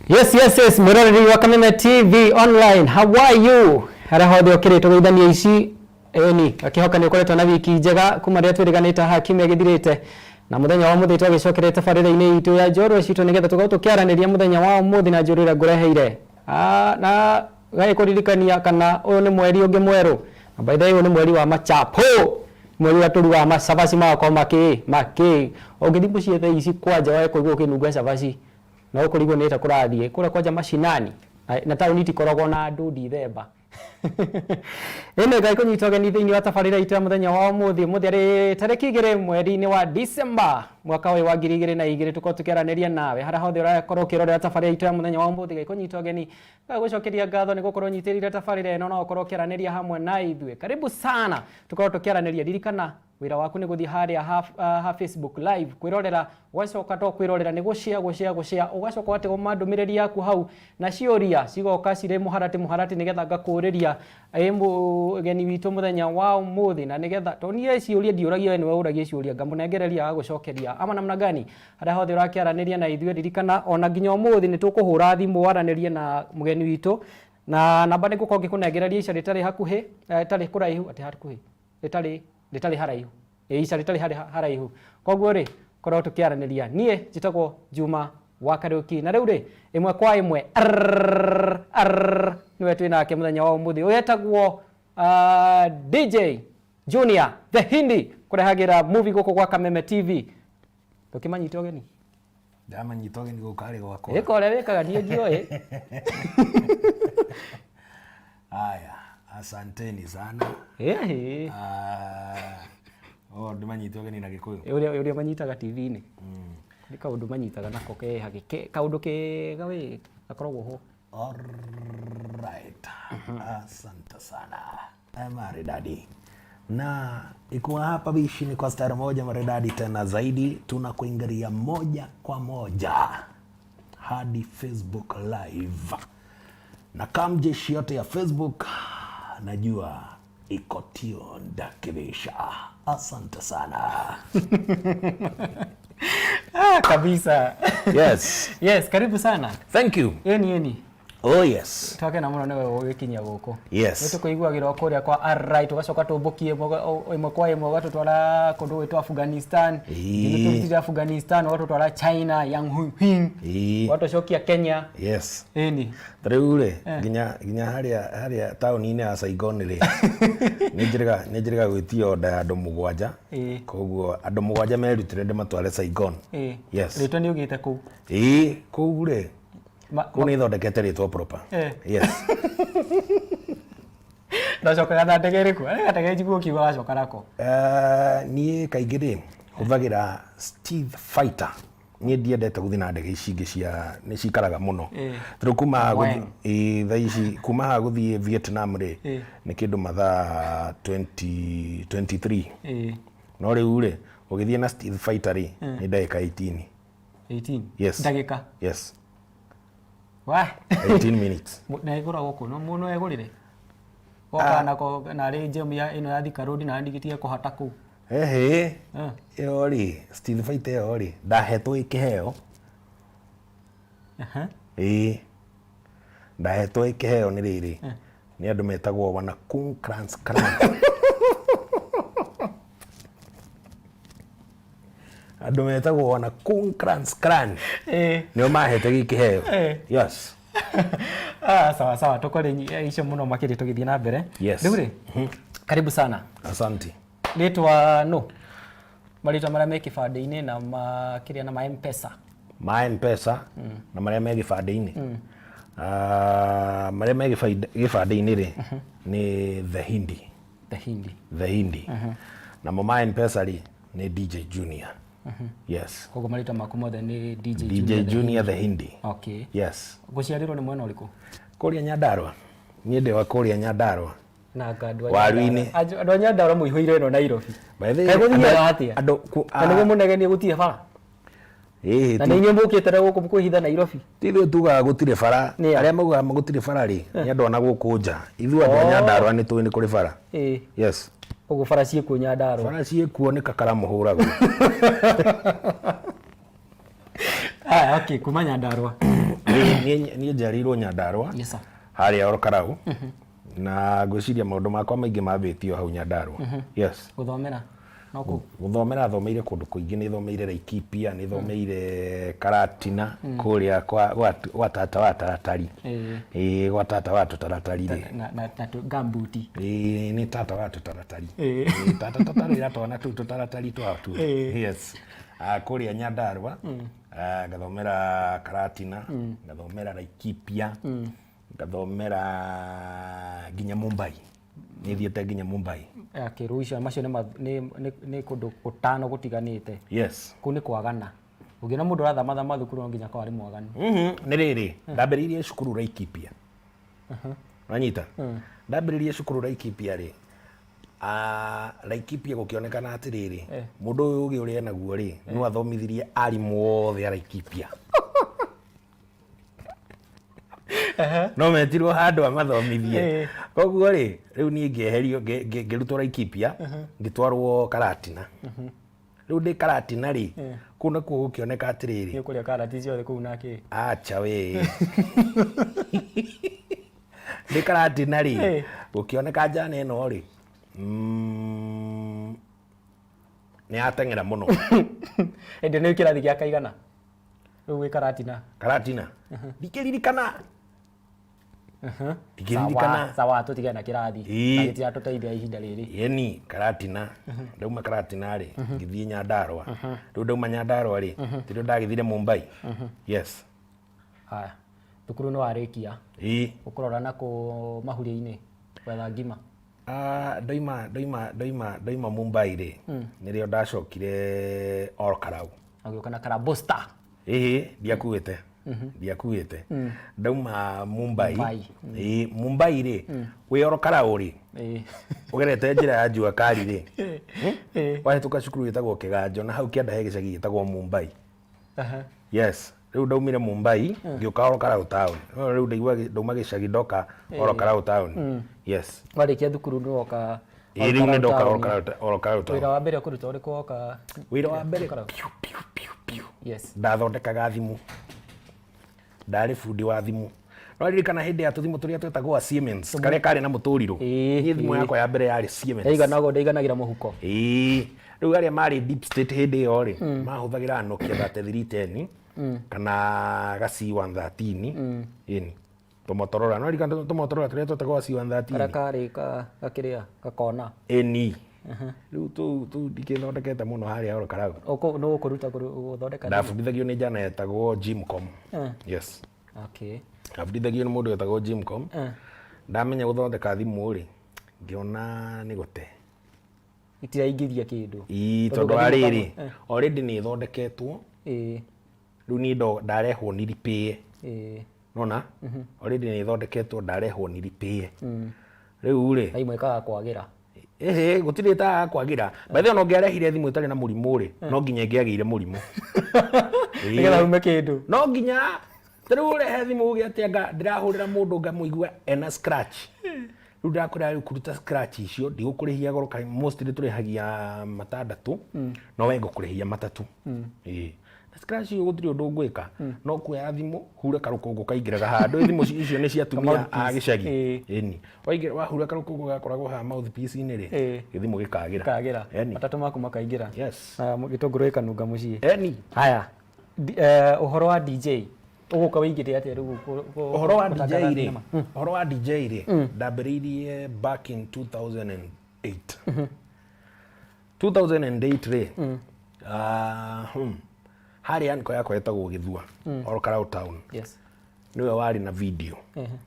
Yes, mwĩroreri wa Kameme TV online, how are you? Harĩa hothe ũkĩrĩ tũgeithanie ici ĩni akĩhoka nĩ ũkoretwo na wiki njega kuma rĩrĩa twĩrĩganĩte haha kiumia gĩthirĩte na mũthenya wa ũmũthĩ twagĩcokerete tabarĩra-inĩ itũ ya njorua citũ nĩgetha tũkorwo tũkĩaranĩria mũthenya wa ũmũthĩ na njorua ĩrĩa ngũreheire. Ah, na gagĩkũririkania kana ũyũ nĩ mweri ũngĩ mwerũ na by the way ũyũ nĩ mweri wa machapo mweri ũrĩa tũrugaga macabaci magakorwo makĩ makĩ ũngĩthiĩ mũciĩ thaa ici kwanja wage kũigua ũkĩnunga cabaci no ũkũrigwo nĩ ta kũrathiĩ kũrĩa kwanja macinani na taũni itikoragwo na andũ ndithemba ĩno Ngai kũnyita ũgeni thĩinĩ wa tabarĩra itũ ya mũthenya wa ũmũthĩ. Ũmũthĩ arĩ tarĩki 2 mweri-inĩ wa December mwaka ũyũ wa 2002 tũkorwo tũkĩaranĩria nawe harĩa hothe ũrakorwo ũkĩrorera tabarĩra itũ ya mũthenya wa ũmũthĩ. Ngai kũnyita ũgeni gũcokeria ngatho nĩ gũkorwo ũnyitĩrĩire tabarĩra ĩno no ũkorwo ũkĩaranĩria hamwe na ithuĩ. Karibu sana tũkorwo tũkĩaranĩria. Ririkana wĩra waku nĩ gũthiĩ harĩa ha Facebook live kwĩrorera, ũgacoka to kwĩrorera nĩ gũshare gũshare gũshare, ũgacoka ũgatũma ndũmĩrĩri yaku hau na ciũria cigoka cirĩ mũharatĩ mũharatĩ nĩgetha ngakũrĩria ĩ mũgeni witũ mũthenya wa ũmũthĩ, na nĩgetha to niĩ ciũria ndiũragia we nĩwe ũragia ciũria ngamũnengereria agagũcokeria ama namna gani. Harĩa hothe ũrakĩaranĩria na ithuĩ ririkana ona nginya ũmũthĩ nĩ tũkũhũra thimũ waranĩrie na mũgeni witũ na namba nĩ ngũkorwo ngĩkũnengereria ica rĩtarĩ hakuhĩ rĩtarĩ kũraihu atĩ hakuhĩ rĩtarĩ rĩtarĩ haraihu ĩ ica rĩtarĩ haraihu koguo rĩ korwo tũkĩaranĩria niĩ njĩtagwo Juma wa Kariũki na rĩu rĩ ĩmwe kwa ĩmwe arrrr, arrrr, nĩwe twĩ nake mũthenya wa ũmũthĩ ũyũ etagwo DJ Junior the Hindi kũrehagĩra movie gũkũ gwa Kameme TV tũkĩmanyita ũgeni Ndamanyita ũgeni gũkũ arĩ gwakwa. Ĩka ũrĩa wĩkaga niĩ ndiũĩ. Haya, asanteni sana. Ĩhĩ. Ah, oh, ndĩmanyite ũgeni na Gĩkũyũ. Ũrĩa manyitaga TV-inĩ. Nĩ kaũndũ manyitaga nako ke kaũndũ kega wĩ gakoragwo ho. Alright. Asante sana. Maridadi. Na ikuwa hapa bishi ni kwa stara moja maridadi tena zaidi, tunakuingilia moja kwa moja hadi Facebook Live na kam jeshi yote ya Facebook najua iko tuned kibisha. Asante sana. Ah, kabisa. Yes. Yes, karibu sana. Thank you. Eni eni. Oh yes. Twakena mũno nĩwe ũgĩkinyia gũkũ. Yes. Nĩ tũkũiguagĩra o kũrĩa kwa Alright, ũgacoka tũmbũkie ĩmwe kwa ĩmwe ũgatũtwara kũndũ gwĩtwo Afghanistan. Ĩĩ. Nĩ tũrutire Afghanistan ũgatũtwara China, Yanghung, Ĩĩ. ũgatũcokia Kenya. Yes. Ĩni. Ta rĩu rĩ nginya harĩa taũni-inĩ ya Saigon rĩ nĩ njĩrĩga gwĩtia order ya andũ 7. Ĩĩ. Koguo andũ 7 merutĩre ndĩmatware Saigon. Ĩĩ. Yes. Rĩtwa nĩ ũgĩte kũu. Ĩĩ, kũu rĩ kũu nĩ ithondekete rĩtwa proper. Yes. Ndacokaga na ndege ĩrĩkũ? Arĩ gatege njiguo ũkiuga wacoka nako. Niĩ kaingĩ rĩ hũthagĩra Steve Fighter. Niĩ ndiendete gũthiĩ na ndege ici ingĩ cia nĩ cikaraga mũno. Tondũ kuma haha gũthiĩ ĩĩ thaa ici kuma haha gũthiĩ Vietnam rĩ nĩ kĩndũ mathaa 23. No rĩu rĩ ũgĩthiĩ na Steve Fighter rĩ nĩ ndagĩka 18. 18? Yes. Ndagĩka? Yes. Wah. 18 minutes. Na ĩgũragwo kũ? No mũndũ egũrĩre? Woka nako narĩ jam ya ĩno ya Thika Road na ndigĩtige kũhata kũu. Ehĩ. Ĩyo rĩ, Steve Fighter ĩyo rĩ, ndahetwo ĩ kĩheo. Ĩĩ. Ndahetwo ĩ kĩheo nĩ rĩrĩ, nĩ andũ metagwo wana Ku Klux Klan. Andũ metagwo wana Ku Klux Klan. Nĩo mahete gĩ kĩheo. Yes. Ah, sawa sawa, tũkore icio mũno makĩria tũgĩthiĩ na mbere. Yes. Rĩu rĩ, karibu sana. Asante. Rĩtwa no marĩtwa marĩa me kĩbandĩ-inĩ na ma kĩrĩa na ma M-Pesa. Ma M-Pesa na marĩa me gĩbandĩ-inĩ. Ah, marĩa me gĩbandĩ-inĩ rĩ nĩ The Hindi. The Hindi. The Hindi. Namo ma M-Pesa rĩ nĩ DJ Junior. Yes. Koguo marĩtwa maku mothe nĩ DJ DJ Junior. Junior The Hindi. Okay. Yes. Gũciarĩrwo nĩ mwena ũrĩkũ? Kũrĩa Nyandarua. Niĩ ndĩ wa kũrĩa Nyandarua. Na anga andũ a Waru-inĩ. Nyandarua. Andũ a Nyandarua mũihũire ĩno Nairobi. By the way, Kaĩ gũthiaga atĩa? andũ ku- Na nĩguo mũnegenie gũtirĩ bara? Ĩĩ, Na nĩ inyuĩ mũkĩte na gũkũ kwĩhitha Nairobi? Ti ithuĩ tugaga gũtirĩ bara. Nĩ a? Arĩa maugaga gũtirĩ bara rĩ, nĩ andũ a na gũkũ nja. Ithuĩ andũ a Nyandarua nĩ tũĩ nĩ kũrĩ bara. Ĩĩ. Yes. Koguo bara ciĩkuo Nyandarua. Bara ciĩkuo nĩ kakara mũhũragwo. Aya, okay, kuma Nyandarua. Niĩ njiarĩirwo Nyandarũa. Yes, sir. Harĩa Ol Kalou, na ngwĩciria maũndũ makwa maingĩ mambĩtio hau Nyandarũa, yes. Gũthomera no kũu? Gũthomera thomeire kũndũ kũingĩ. Nĩ thomeire Laikipia, nĩ thomeire Karatina, kũrĩa kwa tata wa taratari. Ĩĩ, gwa tata wa tũtaratari rĩ. Na gambuti. Ĩĩ, nĩ tata wa tũtaratari. Ĩĩ, tata tũtarĩra twana tũu tũtaratari twatu. Yes. Ah, kũrĩa Nyandarũa, ah, ngathomera Karatina, ngathomera Laikipia, ngathomera nginya Mumbai. Nĩ thiĩte nginya Mumbai. Akĩrũ icio macio nĩ kũndũ gũtano gũtiganĩte. Yes. Kũu nĩ kwagana. Ũngĩona mũndũ ũrathamathama thukuru, no nginya akorwo arĩ mwaganu. Nĩ rĩrĩ, ndambĩrĩirie cukuru Laikipia. Wanyita? Ndambĩrĩirie cukuru Laikipia rĩ, ah, Laikipia gũkĩonekana atĩrĩrĩ, mũndũ ũyũ ũgĩ ũrĩa enaguo rĩ, no athomithirie arimũ othe a Laikipia. No metirwo handũ amathomithie. Koguo rĩ, rĩu niĩ ngĩeherio, ngĩrutwo Laikipia, ngĩtwarwo Karatina. Rĩu ndĩ Karatina rĩ, kũu nakuo gũkĩoneka atĩrĩrĩ, Nĩ ũkũrĩa karati ciothe kũu nake. Acha we. Ndĩ Karatina rĩ, gũkĩoneka njana ĩno rĩ, nĩ yateng'era mũno. Ĩndĩ nĩ kĩrathi gĩa kaigana rĩu wĩ Karatina? Karatina ndikĩririkana, ndikĩririkana. Sawa, tũtigane na kĩrathi. Na gĩtiratũteithia ihinda rĩrĩ. Yeni Karatina, ndauma Karatina rĩ, ngĩthiĩ Nyandarũa. Rĩu ndauma Nyandarũa rĩ, tĩrĩo ndagĩthire Mumbai, yes. Haya, thukuru nĩ warĩkia? Ĩĩ. Ũkũrora na kũ mahuria-inĩ gwetha ngima? Ah, ndauma Mumbai rĩ, nĩrĩo ndacokire Ol Kalou. Ũgĩũka na Karabosta? Ĩhĩ, ndiakuĩte. Ndauma Mumbai. Mumbai. Ĩĩ, Mumbai rĩ, wĩ Ol Kalou rĩ, ũgerete njĩra ya Jua Kali rĩ, wahĩtũka cukuru ĩtagwo Kĩganjo, na hau kĩanda he gĩcagi gĩtagwo Mumbai. Yes, rĩu ndaumire Mumbai ngĩũka Ol Kalou town. No rĩu ndaigua ndauma gĩcagi ndoka Ol Kalou town, yes. Warĩkia thukuru nĩ woka? Ĩĩ, rĩu nĩ ndoka Ol Kalou town. Wĩra wa mbere ũkũruta ũrĩkũ woka? Wĩra wa mbere piu piu piu piu, ndathondekaga thimũ, ndarĩ bundi wa thimũ. No ririkana hĩndĩ ya tũthimũ tũrĩa twetagwo Siemens, karĩa karĩ na mũtũrirũ? Niĩ thimũ yakwa ya mbere yarĩ Siemens. Ndaiganagwo, ndaiganagĩra mũhuko. Ĩĩ, rĩu arĩa marĩ deep state hĩndĩ ĩyo rĩ, mahũthagĩra Nokia 3310 kana ga C113, ĩni tũmotorola. No ririkana tũmotorola tũrĩa twetagwo C113? Karĩa karĩ gakĩrĩa gakona. Ĩni, rĩu tũu ndikĩthondekete mũno harĩa Ol Kalou. Nũ ũkũruta gũthondeka thimũ? Ndabundithagio nĩ njana yetagwo Jimcom, yes. Ndabundithagio nĩ mũndũ wetagwo Jimcom. Ndamenya gũthondeka thimũ rĩ, ngĩona nĩ gũte. Itiraingĩria kĩndũ. Ii, Tondũ tondũ wa gathimũ rĩrĩ, already nĩ ĩthondeketwo. Rĩu niĩ ndarehwo nĩ repair. Nona already nĩ ĩthondeketwo, ndarehwo nĩ repair rĩu rĩ. Na imwe ĩkaga kwagĩra. Ĩhĩ, gũtirĩ ĩtagaga kwagĩra. By the way, ona ũngĩarehire thimũ ĩtarĩ na mũrimũ rĩ, no nginya ĩngĩagĩire mũrimũ. Ĩĩ. Nĩgetha ume kĩndũ. No nginya. Ta rĩu ũrehe thimũ uge atĩ anga ndĩrahũrĩra mũndũ ngamũigua ena scratch, rĩu ndakwĩra rĩu kũruta scratch icio ndigũkũrĩhia goro, kaĩ mostly tũrĩhagia matandatũ, no we ngũkũrĩhia matatũ. Ĩĩ, na scratch iyo gũtirĩ ũndũ ngwĩka, no kuoya thimũ hure karũkũngũ kaingĩraga handũ thimũ icio nĩ cia atumia a gĩcagi. Ĩni, waingĩra wahura karũkũngũ gakoragwo haha mouthpiece-inĩ rĩ, gĩthimũ gĩkagĩra. Kagĩra. Ĩni. Matatũ maku makaingĩra. Yes. Na gĩtũngũrũ gĩkanunga mũciĩ. Ĩni. Haya, ũhoro wa DJ ũgũka wĩingĩre atĩa rĩu Ũhoro wa DJ gũtangatha rĩ, thinema? Ũhoro wa DJ rĩ, ndambĩrĩirie back in 2008. 2008 rĩ, ah, harĩ uncle yakwa etagwo Gĩthua, Ol Kalou town. Nĩwe warĩ na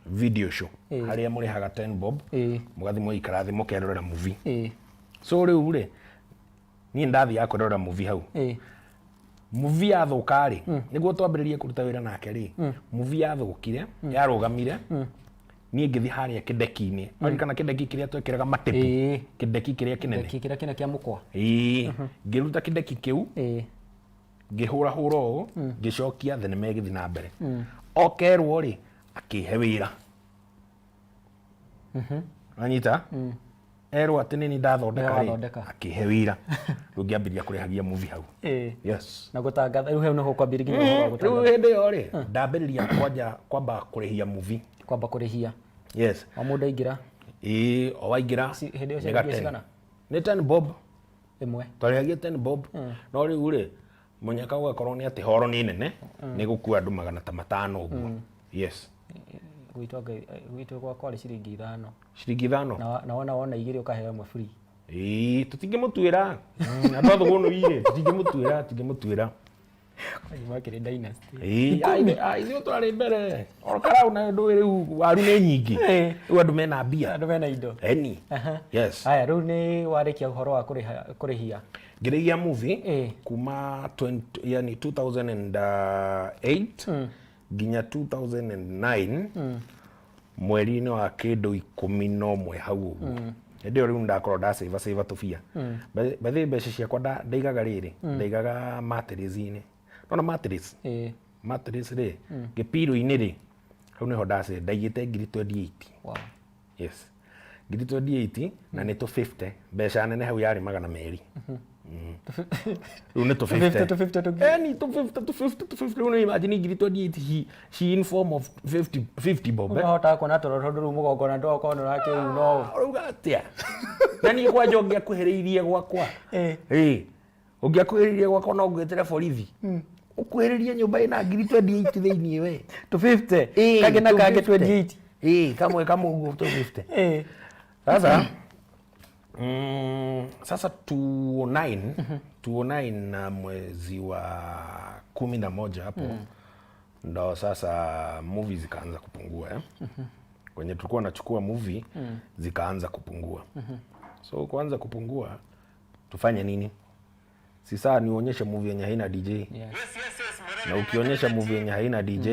video show harĩa mũrĩhaga 10 bob, mũgathiĩ mũgaikara thĩ mũkerorera movie. So rĩu rĩ, niĩ ndathiaga kwĩrorera movie hau. Movie yathũka rĩ, nĩguo twambĩrĩrie kũruta wĩra nake rĩ, movie yathũkire, yarũgamire, niĩ ngĩthiĩ harĩa kĩndeki-inĩ. Waririkana kĩndeki kĩrĩa twekĩraga matĩpu? Kĩndeki kĩrĩa kĩnene. Kĩndeki kĩrĩa kĩnene kĩa mũkwa. Ĩĩ, ngĩruta kĩndeki kĩu, ngĩhũra hũra ũũ, ngĩcokia thenema ĩgĩthiĩ na mbere. Okerwo rĩ, akĩhe wĩra. Wanyita? Erwo atĩ nĩ niĩ ndathondeka Nĩwe rĩ, wathondeka. akĩhe wĩra. Rĩu ngĩambĩrĩria kũrĩhagia movie hau. Yes. Na gũtangatha rĩu hau nĩho kwambĩrĩria nginya ũhoro wa Rĩu gũtangatha. hĩndĩ ĩyo rĩ, ndambĩrĩria kwanja kwamba kũrĩhia movie. Kwamba kũrĩhia. Yes. O mũndũ aingĩra. Ĩĩ, o waingĩra. Hĩndĩ ĩyo nĩ ga ciaingĩra 10. cigana? Nĩ 10 bob. Ĩmwe. Twarĩhagia 10 bob. No rĩu rĩ, mũnyaka ũgakorwo nĩ atĩ horo nĩ nene, nĩ gũkua andũ magana ta matano ũguo. Yes. Gwitũ anga gwitũ gwakwa rĩ ciringi 5. Ciringi 5. Na wona wona 2 ũkaheo ĩmwe free. Ĩĩ, tũtingĩmũtuĩra. Andũ a Thũgũnũ irĩ, tũtingĩmũtuĩra, tũtingĩmũtuĩra. Kwanyu makĩrĩ dynasty. Ĩĩ, ithuĩ twarĩ mbere. O karau na ndũĩ rĩu waru nĩ nyingĩ. Rĩu andũ mena mbia. Andũ mena indo. Eni. Yes. Haya, rĩu nĩ warĩkia ũhoro wa kũrĩhia. Ngĩrĩhia movie kuma 20, yani 2008 nginya 2009 mweri-inĩ wa kĩndũ 11 hau ũguo. Hĩndĩ ĩyo rĩu ndakorwo ndacĩva cĩva tũbia. By the way, mbeca ciakwa ndaigaga rĩrĩ, ndaigaga mattress-inĩ. Nona mattress? Mattress rĩ, gĩpiro-inĩ rĩ, hau nĩho ndacĩva, ndaigĩte ngiri 28. Wow. Yes. Ngiri 28 na nĩ tũ 50. Mbeca nene hau yarĩ 200. Rĩu nĩ tũ 50. 250, 250 tũ Eni tũ 50, tũ 50, tũ 50. Rĩu nĩ imagine ngiri 28 she in form of 50, 50 bob. Ũrahotaga kuona toro tondũ rĩu mũgongo na ndũgakorwo nĩ ũrakĩuna ũũ. Ũrauga atĩa? Na niĩ kwanja ũngĩakuhĩrĩirie gwakwa. Ĩĩ. Ũngĩakuhĩrĩirie gwakwa no ngwĩtĩre borithi. Ũkuhĩrĩrie nyũmba ĩna ngiri 28 thĩiniĩ we. 250. Ĩĩ, Kangĩ na kangĩ 250. 28. Ĩĩ, kamwe kamwe ũguo 250. Sasa sasa 2009 2009 na mwezi wa 11 hapo ndo sasa movie zikaanza kupungua eh? Kwenye tulikuwa nachukua movie zikaanza kupungua. So kuanza kupungua tufanye nini? Si saa nionyeshe movie yenye haina DJ. Yes. Na ukionyesha movie yenye haina DJ,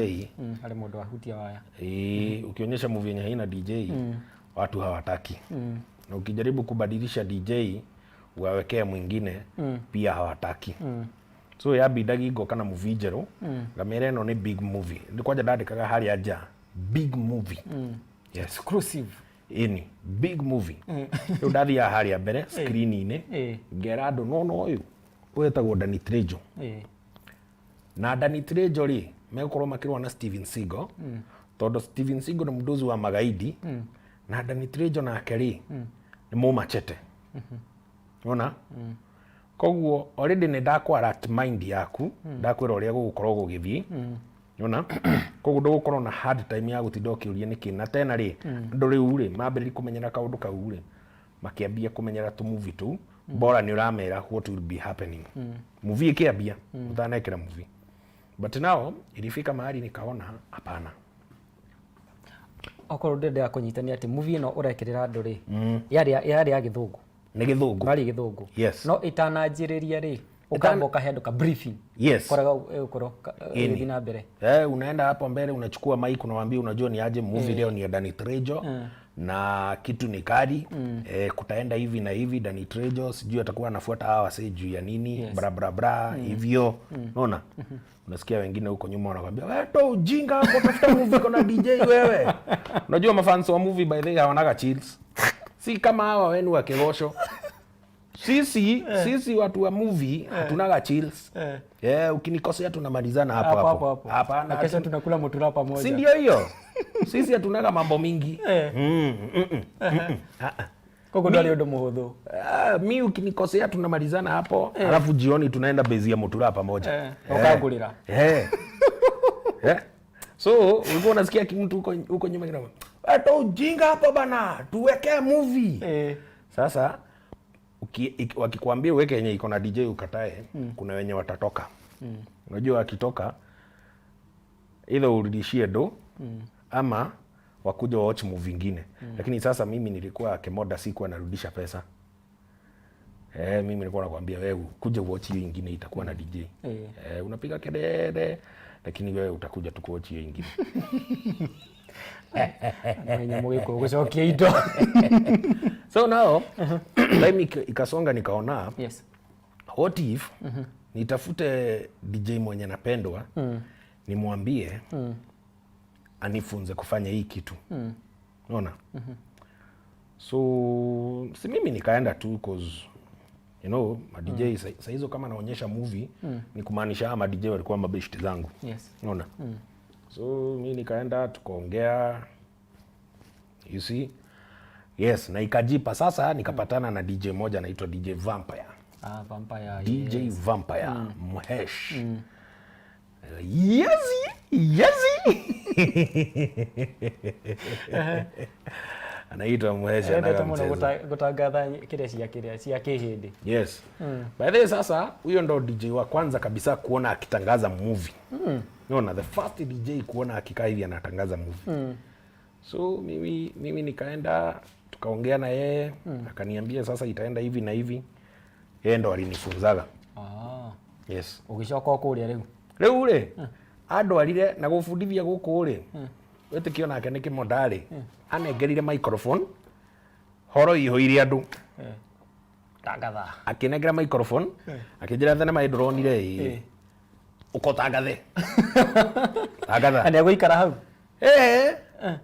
Harĩ mũndũ wahutia waya. Ukionyesha movie yenye haina DJ, watu hawataki. Na ukijaribu kubadilisha DJ wawekea mwingine, pia hawataki. So yambindagi ngoka na movie njerũ, ngamĩra ĩno nĩ big movie. Nĩ kwanja ndandĩkaga harĩa nja, big movie. Yes. Exclusive. Ĩni, big movie. Rĩu ndathiaga harĩa mbere screen-inĩ, ngera andũ no no ũyũ wetagwo Danny Trejo. Na Danny Trejo rĩ, megũkorwo makĩrũa na Steven Seagal, tondũ Steven Seagal nĩ mũndũzi wa magaidi, na Danny Trejo nake rĩ, nĩ mũmachete. Ona? Koguo already nĩ ndakwa alert mind yaku, ndakwĩra ũrĩa gũgũkorwo gũgĩthiĩ. Ona? Koguo ndũgũkorwo na hard time ya gũtinda ũkĩũria nĩkĩ. Na tena rĩ, andũ rĩu rĩ, mambĩrĩria kũmenyera kaũndũ kau rĩ, makĩambia kũmenyera tũ movie tũu, bora nĩ ũramera what will be happening. Movie ĩkĩambia, ũtanekĩra movie. But now ilifika mahali nikaona hapana. Okorwo ndĩrenda kũnyitania atĩ movie ĩno ũrekĩrĩra andũ rĩ, yarĩ ya gĩthũngũ. Nĩ gĩthũngũ. Yarĩ gĩthũngũ. Yes. No ĩtananjĩrĩria rĩ, ũkamba ũkahe andũ ka briefing. Yes. Koraga ĩgũkorwo ĩgĩthiĩ na mbere. Unaenda hapo mbele unachukua mic unawaambia unajua ni aje movie leo ni ya Danny Trejo na kitu ni kali. Kutaenda hivi na hivi, Danny Trejo sijui atakuwa anafuata hawa wasee juu ya nini. Yes. Bra bra bra hivyo. Unaona? Unasikia wengine huko nyuma wanakuambia wewe toa ujinga hapo, tafuta movie kuna DJ wewe. Unajua mafans wa movie by the way hawanaga chills. Si kama hawa wenu wa Kegosho. Sisi watu wa movie hatunaga chills. Ukinikosea tunamalizana hapo Hapo, hapo. hapo, hapo. Hapana, Na kesho tunakula mutura pamoja. Si ndio hiyo? Sisi hatunaga mambo mingi. Koguo ndwarĩ ũndũ mũhũthũ. Mi ukinikosea tunamalizana hapo, alafu jioni tunaenda base ya mutura pamoja. Ũkangũrĩra. So ulikuwa unasikia mtu huko nyuma kina, toa ujinga hapo bana, tuwekee movie. Sasa wakikwambia uweke yenye iko na DJ ukatae, kuna wenye watatoka. Unajua wakitoka either urudishie do ama wakuja wa watch movie ingine. Lakini sasa mimi nilikuwa kemoda, sikuwa narudisha pesa. Mimi nilikuwa nakwambia wewe kuja watch hiyo ingine itakuwa na DJ. Unapiga kelele lakini wewe utakuja tu kuwatch hiyo ingine. Mwenye mwiko gucokia indo. So now time ikasonga nikaona, Yes. what if nitafute DJ mwenye napendwa, nimwambie anifunze kufanya hii kitu. Unaona? So si mimi nikaenda tu, cause ma DJ sa hizo kama naonyesha movie, ni kumaanisha hawa ma DJ walikuwa mabeshti zangu. Unaona? So mi nikaenda, tukaongea, you see, yes, na ikajipa. Sasa nikapatana na DJ moja anaitwa DJ Vampire. Ah, Vampire. DJ Vampire Mhesh. Yezi anaitwa Mhesh, anaga Endete mũno mchezo. Gũtangatha kĩrĩa cia kĩrĩa cia kĩhĩndĩ. Yes. By the way, sasa huyo ndo DJ wa kwanza kabisa kuona akitangaza movie. Unaona, the first DJ kuona akikaa hivi anatangaza movie. So mimi nikaenda, tukaongea na yeye, akaniambia sasa itaenda hivi na hivi. Yeye ndo alinifunzaga. Yes. Ũgĩcoka o kũrĩa rĩu? Rĩu rĩ, andwarire na gũbundithia gũkũ rĩ, wĩtĩkio nake nĩ kĩmondarĩ, anengerire microphone horo ihũire andũ. Tangatha. Akĩnengera microphone, akĩnjĩra, "Thenema ĩ ndũronire ĩ, ũkotangathe, tangatha." Na nĩegũikara hau? Ĩĩ,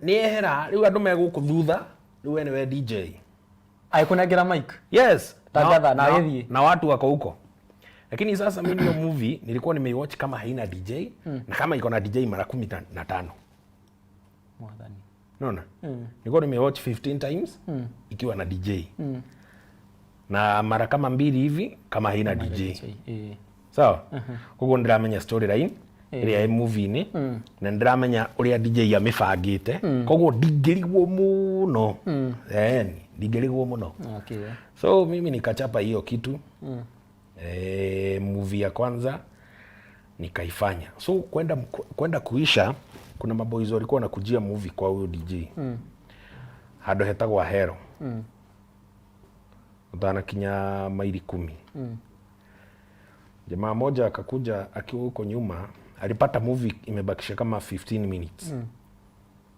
nĩ ehera rĩu, andũ me gũkũ thutha, rĩu we nĩwe DJ. Agĩkũnengera mic? Yes. Tangatha, na agĩthiĩ. Na watu wako huko, lakini sasa mimi hiyo movie nilikuwa nimeiwatch kama haina DJ na kama iko na DJ mara 15. Mwathani. Naona nilikuwa nimewatch 15 times ikiwa na DJ na mara kama mbili hivi kama haina DJ. Sawa, koguo ndiramenya storyline ĩrĩa ĩ movie-inĩ na ndiramenya ũrĩa DJ amĩbangĩte, koguo ndingĩrigwo mũno. Ndingĩrigwo mũno. So mimi nikachapa hiyo kitu. Movie ya kwanza nikaifanya. So kwenda kuisha, kuna maboys walikuwa wanakujia movie kwa huyo DJ handũ hetagwo Ahero, utanakinya maili 10. Jamaa moja akakuja akiwa huko nyuma, alipata movie imebakisha kama 15 minutes.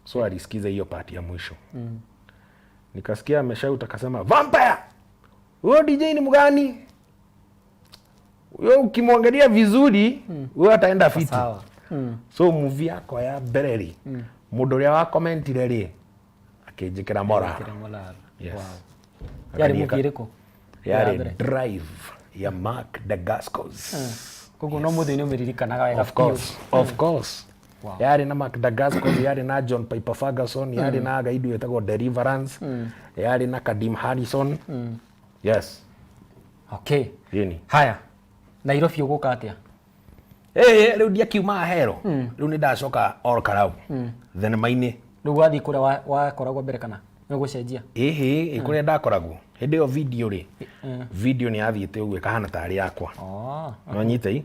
So alisikiza hiyo part ya mwisho. Nikasikia ameshout, akasema, "Vampire, huyo DJ ni mgani huyo? Ukimwangalia vizuri, huyo ataenda fiti." Sawa. So movie yakwa ya mbere rĩ, mũndũ ũrĩa wa commentire rĩ, akĩnjĩkĩra moral. Kĩra moral. Yes. Yarĩ movie ĩrĩkũ? Ya Yarĩ mbere? Drive ya Mark Dacascos. Koguo no mũthĩ nĩ ũmĩririkanaga wega? Of course, of course. Yarĩ na Mark Dacascos, yarĩ na John Piper Ferguson, yarĩ na gaidi wetagwo Deliverance, yarĩ na Kadim Harrison. Yes. Yeni. Haya, Nairobi ũgũka atĩa? Eh, rĩu ndiakiuma Ahero, rĩu nĩ ndacoka Ol Kalou thenema-inĩ. Rĩu wathiĩ kũrĩa wakoragwo mbere kana nĩ ũgũcenjia? Ĩhĩ, kũrĩa ndakoragwo hĩndĩ ĩyo, video rĩ, video nĩ yathiĩte ũguo ĩkahana tarĩ yakwa. No nyitei.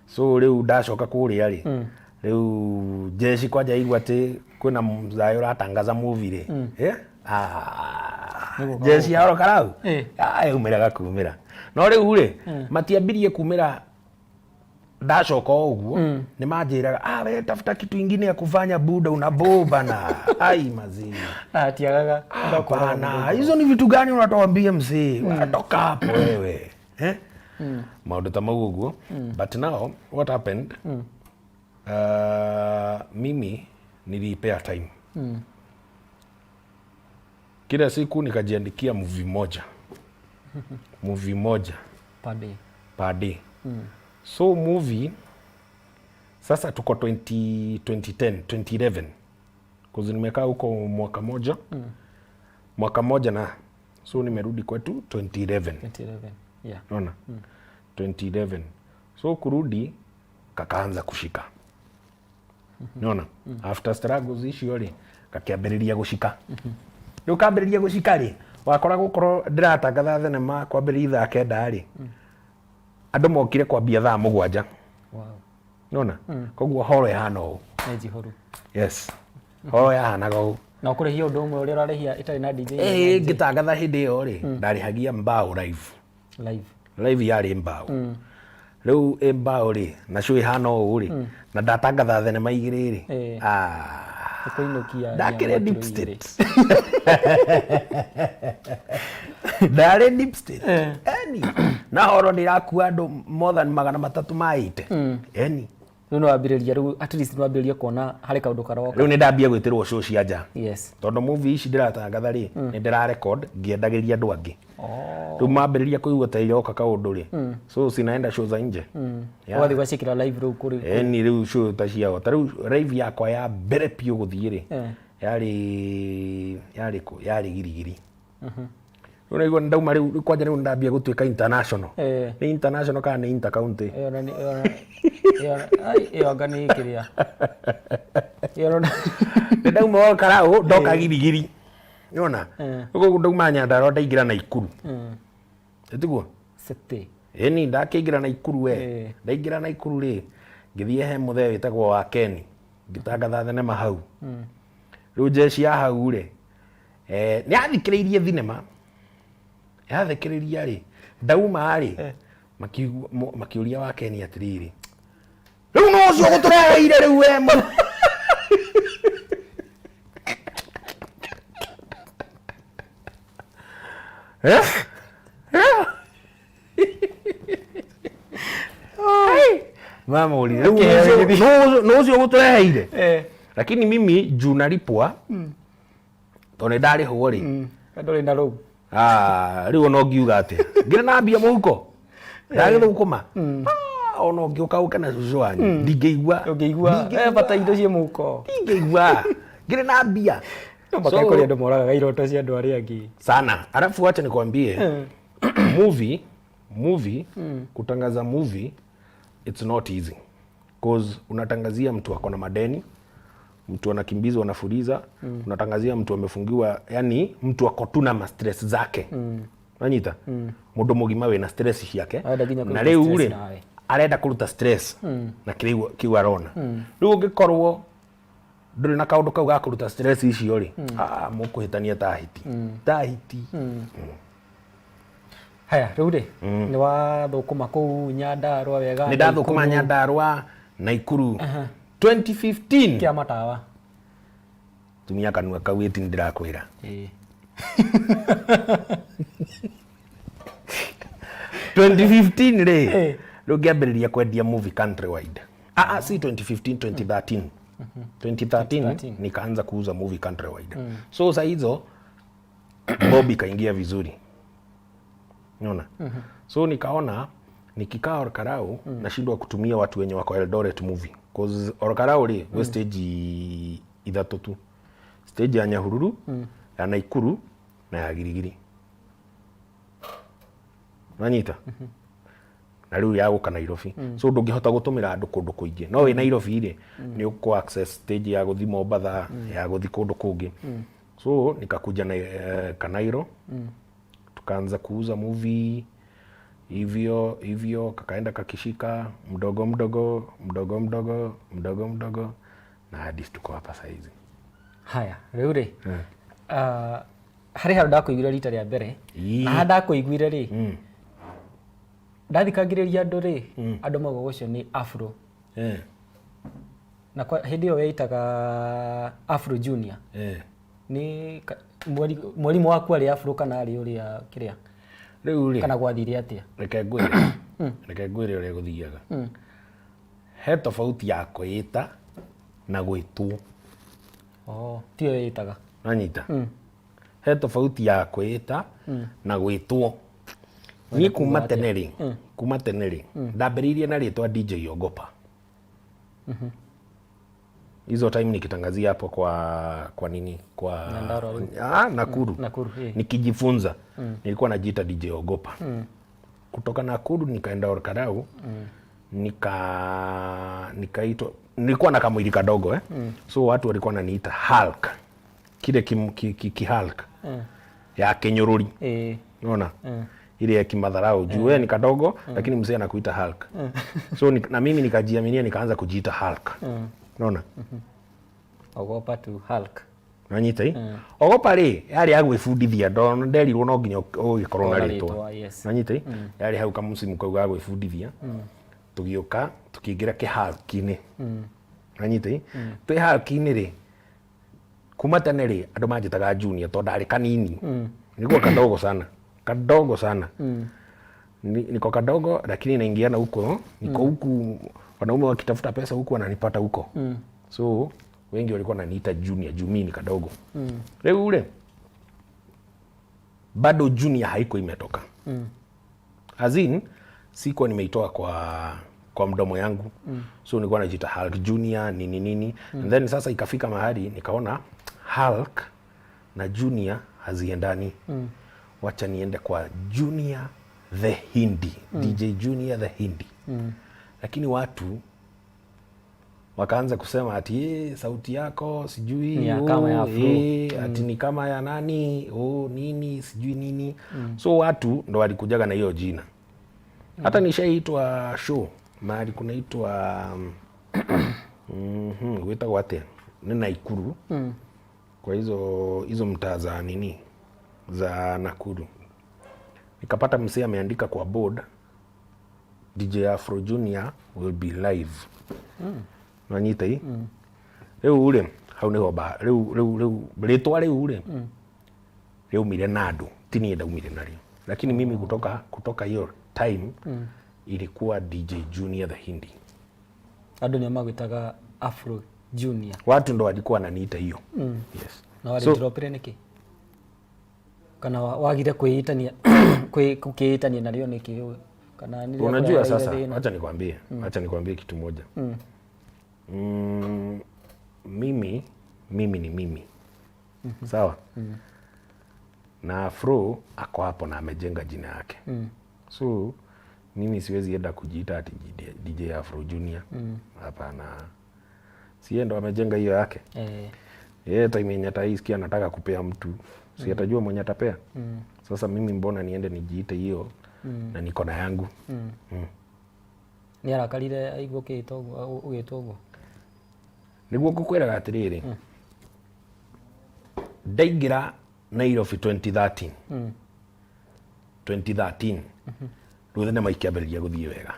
So rĩu ndacoka kũrĩa rĩ, rĩu jeshi kwanja igua atĩ kwĩna mzae ũratangaza movie rĩ. Eh? Ah, jeshi ya Ol Kalou. Ah, yaumĩraga kumĩra. No rĩu rĩ, matiambirie kumĩra ndacoka o ũguo. Nĩ manjĩraga, "Ah, we tafuta kitu ingine ya kufanya, buda, unaboo bana." Ai mazii. Atiagaga. Hapana, hizo ni vitu gani unatuambia mzee? Unatoka hapo wewe, eh? Maũndũ ta mau ũguo. But now what happened, mimi niliipea time. Kila siku nikajiandikia movie moja, movie moja Per day. Per day. So movie sasa tuko 20, 2010, 2011, cause nimekaa huko mwaka moja, mwaka moja na, so nimerudi kwetu 2011. 2011, yeah. Naona 2011, so kurudi kakaanza kushika. Naona after struggles icio rĩ, gakĩambĩrĩria gũcika. Rĩu kambĩrĩria gũcika rĩ, wakora gũkorwo ndĩratangatha thenema kwambĩrĩria thaa 9 rĩ, andũ mokire kwambia thaa 7. Nona koguo horo ĩhana ũũ. Nĩ njihoru. Yes, horo yahanaga ũũ. Na ũkũrĩhia ũndũ ũmwe ũrĩa ũrarĩhia ĩtarĩ na DJ? Ĩĩ, ngĩtangatha hĩndĩ ĩyo rĩ, ndarĩhagia mbao live. Live. Live yarĩ mbao. Rĩu ĩ mbao rĩ, nacio ĩhana ũũ rĩ, na ndatangatha thenema igĩrĩ rĩ. Ah. Ũkũinũkia ndakĩrĩ nyama deep kiro igĩrĩ. state, ndarĩ deep state eni na horo ndĩrakua andũ more than 380 eni. Rĩu nĩ wambĩrĩria, rĩu at least nĩ wambĩrĩria kuona harĩ kaũndũ karoka. Rĩu nĩ ndambia gwĩtĩrwo show cia nja. Yes. Tondũ movie ici ndĩratangatha rĩ, nĩ ndĩra record ngĩendagĩria andũ angĩ. Oh. Rĩu mambĩrĩria kũigua ta iroka kaũndũ rĩ, so sinaenda show za nje. Yeah. Ũgathiĩ ũgaciĩkĩra live rĩu kũrĩ. Ĩni rĩu show ta ciao ta rĩu live yakwa ya mbere biũ gũthiĩ rĩ, yarĩ yarĩ kũ? Yarĩ Girigiri. Rĩu naigua nĩ ndauma rĩu kwanja rĩu ndambia gũtuĩka international. Eh. Nĩ international kana nĩ inter county? Ĩyo na nĩ- ĩyo na- ĩyo na- ai, ĩyo anga nĩ kĩrĩa. Ĩyo na- Nĩ ndauma Ol Kalou ndoka Girigiri. Nĩwona? Eh. Koguo ndauma Nyandarua ndaingĩra Naikuru. Mm. Ĩtiguo? City. Ĩni ndakĩingĩra Naikuru we. Eh. Ndaingĩra Naikuru rĩ, ngĩthiĩ he mũthee wĩtagwo wa Ken. Ngĩtangatha thenema hau. Rĩu jeshi ya hau rĩ, eh, nĩ yathikĩrĩirie thinema. Yathikĩrĩria rĩ, ndauma rĩ, makiugua- makĩũria wa Ken atĩrĩrĩ, rĩu no ũcio ũgũtũreheire rĩu we mũ Eh? Mamũrire rĩu nũ ũcio ũgũtũreheire? Eh. Lakini mimi juu nalipwa, tondũ nĩ ndarĩhwo rĩ, Ndũrĩ na rũu. Ah, rĩu ona ũngiuga atĩa ngĩrĩ na mbia mũhuko ndagĩthũkũma. Ah, ona ũngĩũka ũke na cũcũ wanyu ndingĩigua. Ũngĩigua eh, bata indo ciĩ mũhuko. Ndingĩigua ngĩrĩ na mbia. No makae kũrĩ andũ moragaga iroto cia andũ arĩa angĩ. Sana. Alafu wacha nikwambie, movie kutangaza movie, it's not easy, cause unatangazia mtu ako na madeni, mtu anakimbizwa na fuliza, unatangazia mtu amefungiwa, yani mtu ako tu na ma stress zake. Nanyita mundu mugima wina stress ciake. Arenda nginya na kũruta riu stress ri nawe. Arenda kuruta stress na kiriu kiu arona. Riu ungikorwo ndũrĩ na kaũndũ kau ga kũruta stress icio rĩ, ah, mũkũhĩtania ta hiti ta hiti. Haya, rĩu rĩ, nĩ wathũkũma kũu Nyandarua wega? Nĩ ndathũkũma Naikuru. Nyandarua, Naikuru 2015. Kĩa matawa. Tumia kanua kau ĩti ndĩrakwĩra. Ĩĩ. 2015 rĩ, Eh. rĩu ngĩambĩrĩria kwendia movie countrywide. Ah, ah, si 2015, 2013. 2013 nikaanza kuuza movie countrywide. So saa hizo bob ikaingia vizuri. Unaona? So nikaona nikikaa Ol Kalou nashindwa kutumia watu wenye wako Eldoret movie. Cause Ol Kalou rĩ, gwĩ stage ithatũ tu. Stage ya Nyahururu, ya Naikuru na ya Girigiri. Nanyita? Na rĩu ya gũka Nairobi. So ndũngĩhota gũtũmĩra andũ kũndũ kũingĩ. No wĩ Nairobi rĩ, nĩ ũkũ access stage ya gũthi Mombatha, ya gũthi kũndũ kũngĩ. So nikakuja na Kanairo. Tukaanza kuuza movie hivyo hivyo, kakaenda kakishika mdogo mdogo mdogo mdogo mdogo mdogo na hadi tuko hapa saizi. Haya, rĩu rĩ, ah, harĩ handũ ndakũiguire rita rĩa mbere. Ii. Na harĩa ndakũiguire rĩ, ndathikagĩrĩria andũ rĩ, andũ maugaga ũcio nĩ Afro. Na kwa hĩndĩ ĩyo weitaga Afro Junior. Nĩ mwarimũ waku arĩ Afro kana arĩ ũrĩa kĩrĩa? Rĩu rĩ, Kana gwathire atĩa? Reke ngwĩre ũrĩa gũthiaga. He tofauti ya kwĩĩta na gwĩtwo. Oh, tiyo wĩĩtaga. Nanyita? He tofauti ya kwĩĩta na gwĩtwo. Niĩ kuma tene rĩ, ndambĩrĩirie na rĩtwa DJ Ogopa. Hizo time nikitangazia hapo kwa nini, kwa Nyandarua rĩu. Ah, Nakuru. Nakuru, eh. Nikijifunza nilikuwa najiita DJ Ogopa. Kutoka Nakuru nikaenda Ol Kalou, nikaitwa, nilikuwa na kamwili kadogo, eh? So watu walikuwa wananiita Hulk, kile kim, ki, ki, ki Hulk ya kinyururi. Unaona ile ya kimadharau juu wewe ni kadogo lakini mzee anakuita Hulk. So na mimi nikajiaminia, nikaanza kujiita Hulk. Unaona? Ogopa to Hulk. Nanyita i Ogopa rĩ, yarĩ ya gwĩbundithia, nderirwo no nginya ũgĩkorwo na Na rĩtwa. rĩtwa, yes. Nanyita i yarĩ hau kamũcimu kau ga gwĩbundithia, tũgĩũka tũkĩingĩra kĩhaki-inĩ. Nanyita i twĩ haki-inĩ rĩ, kuma tene rĩ, andũ manjĩtaga Junior tondũ ndarĩ kanini, nilikuwa kadogo sana, kadogo sana. Niko kadogo lakini naingiana huko, niko huku. Wanaume wakitafuta pesa huku wananipata huko. So wengi walikuwa wananiita Junior juu mimi ni kadogo. Rĩu ule bado Junior haiko imetoka. As in, sikuwa nimeitoa kwa mdomo yangu. So nilikuwa najiita Hulk Junior nini nini. And then sasa ikafika mahali nikaona Hulk na Junior haziendani. Wacha niende kwa Junior the Hindi. DJ Junior the Hindi. Lakini watu wakaanza kusema ati sauti yako sijui Ni ya kama ya Afro. Ati ni kama ya nani, oh, nini sijui nini. So watu ndo walikujaga na hiyo jina. Hata nishaitwa show mahali kunaitwa gwĩtagwo atĩa, nĩ Naikuru. Kwa hizo hizo mtaa za nini za Nakuru, nikapata msee ameandika kwa board, "DJ Afro Junior will be live." Nanyita i rĩu rĩ, hau nĩho ba rĩu rĩu rĩu rĩtwa rĩu rĩ rĩaumire na andũ, ti niĩ ndaumire narĩo, lakini mimi kutoka hiyo time ilikuwa DJ Junior the Hindi. Andũ nĩo magwĩtaga Afro Junior? Watu ndo walikuwa wananiita hiyo. Yes. Na warĩdropire nĩkĩ, kana wagire kwĩitania gũkĩĩtania narĩo nĩkĩ, kana nĩ rĩrĩa Unajua kũreheire sasa thĩna? Acha nikwambie kitu moja. Mimi ni mimi, sawa? Na Afro ako hapo na amejenga jina yake. So mimi siwezi enda kujiita ati DJ Afro Junior. Hapana, si yeye ndo amejenga hiyo yake? Yeye time yenye ataisikia anataka kupea mtu, si atajua mwenye atapea? Sasa mimi mbona niende nijiite hiyo na niko na yangu? Nĩ arakarire aigua ũkĩĩtwo ũguo, ũgĩtwo ũguo? Nĩguo ngũkwĩraga atĩrĩrĩ, ndaingĩra Nairobi 2013, 2013 rĩu thenema ikĩambĩrĩria gũthiĩ wega.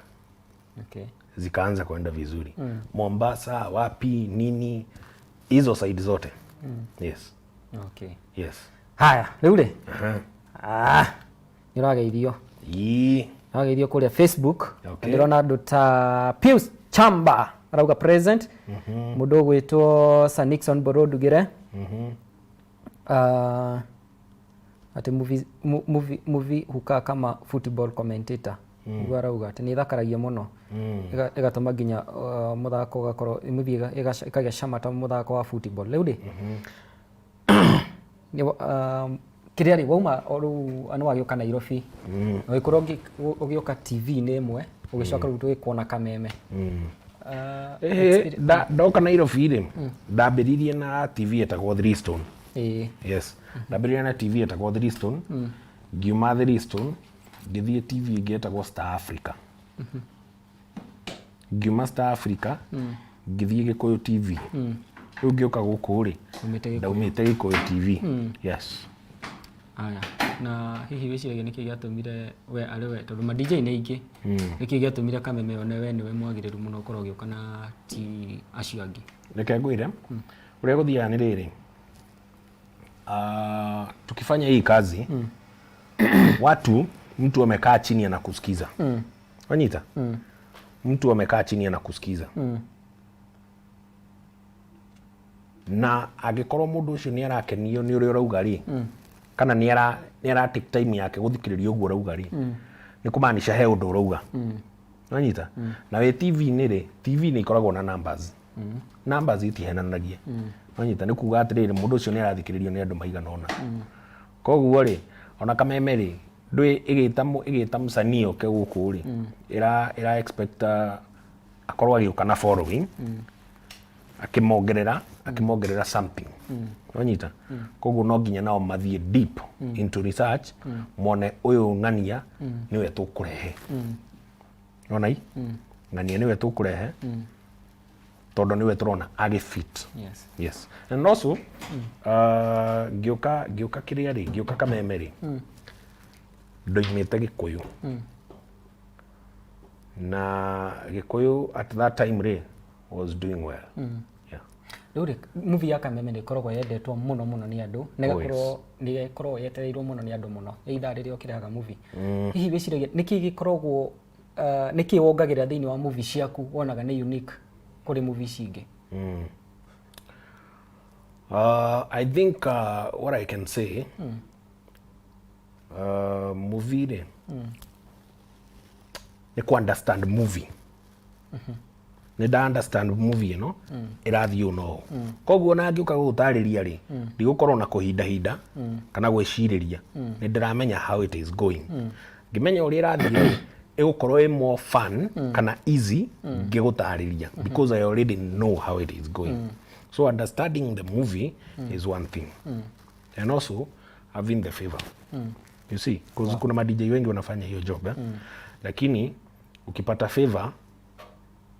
Zikaanza kwenda vizuri. Mombasa, wapi, nini, hizo side zote. Yes. Yes. Haya, rĩu rĩ, ah, nĩ ũrageithio. Ũrageithio kũrĩa Facebook. Ndĩrona andũ ta Pius Chamba arauga present, mũndũ ũgwĩtwo Sir Nixon Borodugire, atĩ movie hukaa kama football commentator, niguo arauga atĩ nĩ ĩthakaragia mũno. Ĩgatũma nginya mũthako ũgakorwo movie ĩkagĩa cama ta mũthako wa football. Rĩu rĩ, kĩrĩa rĩ wauma o rĩu nĩ wagĩũka Nairobi, ũgĩkorwo ũgĩũka TV-inĩ ĩmwe, ũgĩcoka rĩu tũgĩkuona Kameme. Ndoka Nairobi rĩ, ndambĩrĩirie na TV ĩtagwo Three Stone. Yes, ndambĩrĩirie na TV ĩtagwo Three Stone. Ngiuma Three Stone ngĩthiĩ TV ĩngĩ ĩtagwo Star Africa. Ngiuma Star Africa ngĩthiĩ Gĩkũyũ TV. Rĩu ngĩũka gũkũ rĩ, Umĩte Gĩkũyũ. Ndaumĩte Gĩkũyũ TV, yes. Aya, na hihi wĩciragia nĩkĩ gĩatũmire we arĩ we, tondũ ma DJ nĩ aingĩ, nĩkĩ gĩatũmire Kameme one we nĩwe mwagĩrĩru mũno ũkorwo ũgĩũka na ti acio angĩ? Reke ngwĩre ũrĩa gũthiaga nĩ rĩrĩ. Ah, tukifanya hii kazi, watu, mtu amekaa chini anakusikiza. Wanyita, mtu amekaa chini anakusikiza, na angĩkorwo mũndũ ũcio nĩ arakenio nĩ ũrĩa ũrauga rĩ, kana nĩ ara take time yake gũthikĩrĩria ũguo ũrauga rĩ, nĩ kũmaanisha he ũndũ ũrauga. Wanyita? Na wĩ TV-inĩ rĩ, TV nĩ ikoragwo na numbers. Numbers itihenanagia. Wanyita? Nĩ kuga atĩrĩrĩ, mũndũ ũcio nĩ arathikĩrĩrio nĩ andũ maigana ũna. Koguo rĩ, ona Kameme rĩ, ndũĩ ĩgĩta msanii oke gũkũ rĩ, ĩra expect akorwo agĩũka na following, akĩmongerera something. Wanyita? Koguo no nginya nao mathiĩ deep into research, mone ũyũ ng'ania nĩwe tũkũrehe. Ona i ng'ania nĩwe tũkũrehe tondũ nĩwe tũrona agĩfit. Yes, and also ngĩũka kĩrĩa rĩ, ngĩũka Kameme rĩ, ndoimĩte Gĩkũyũ, na Gĩkũyũ at that time rĩ was doing well, yeah. Rĩu rĩ, movie ya Kameme nĩ ĩkoragwo yendetwo mũno mũno nĩ andũ, na Oh, yes. ĩgakorwo nĩ ĩkoragwo yetereirwo mũno nĩ andũ mũno ithaa rĩrĩa ũkĩrehaga movie. Hihi wĩciragia nĩkĩ gĩkoragwo Nĩkĩ wongagĩrĩra thĩinĩ wa movie ciaku wonaga nĩ unique kũrĩ movie ici ingĩ? I think what I can say, movie rĩ, nĩ ku understand movie. Nĩ nda understand movie ĩno ĩrathiĩ ũũ na ũũ, koguo ona ngĩũka gũgũtarĩria rĩ, ndigũkorwo na kũhindahinda kana gwĩcirĩria. Nĩ ndĩramenya how it is going. Ngĩmenya ũrĩa ĩrathiĩ rĩ, ĩgũkorwo ĩ more fun kana easy ngĩgũtarĩria because I already know how it is going. So understanding the movie is one thing, and also having the favor, you see, because kuna ma DJ wengi wanafanya hiyo job, eh? Lakini ukipata favor,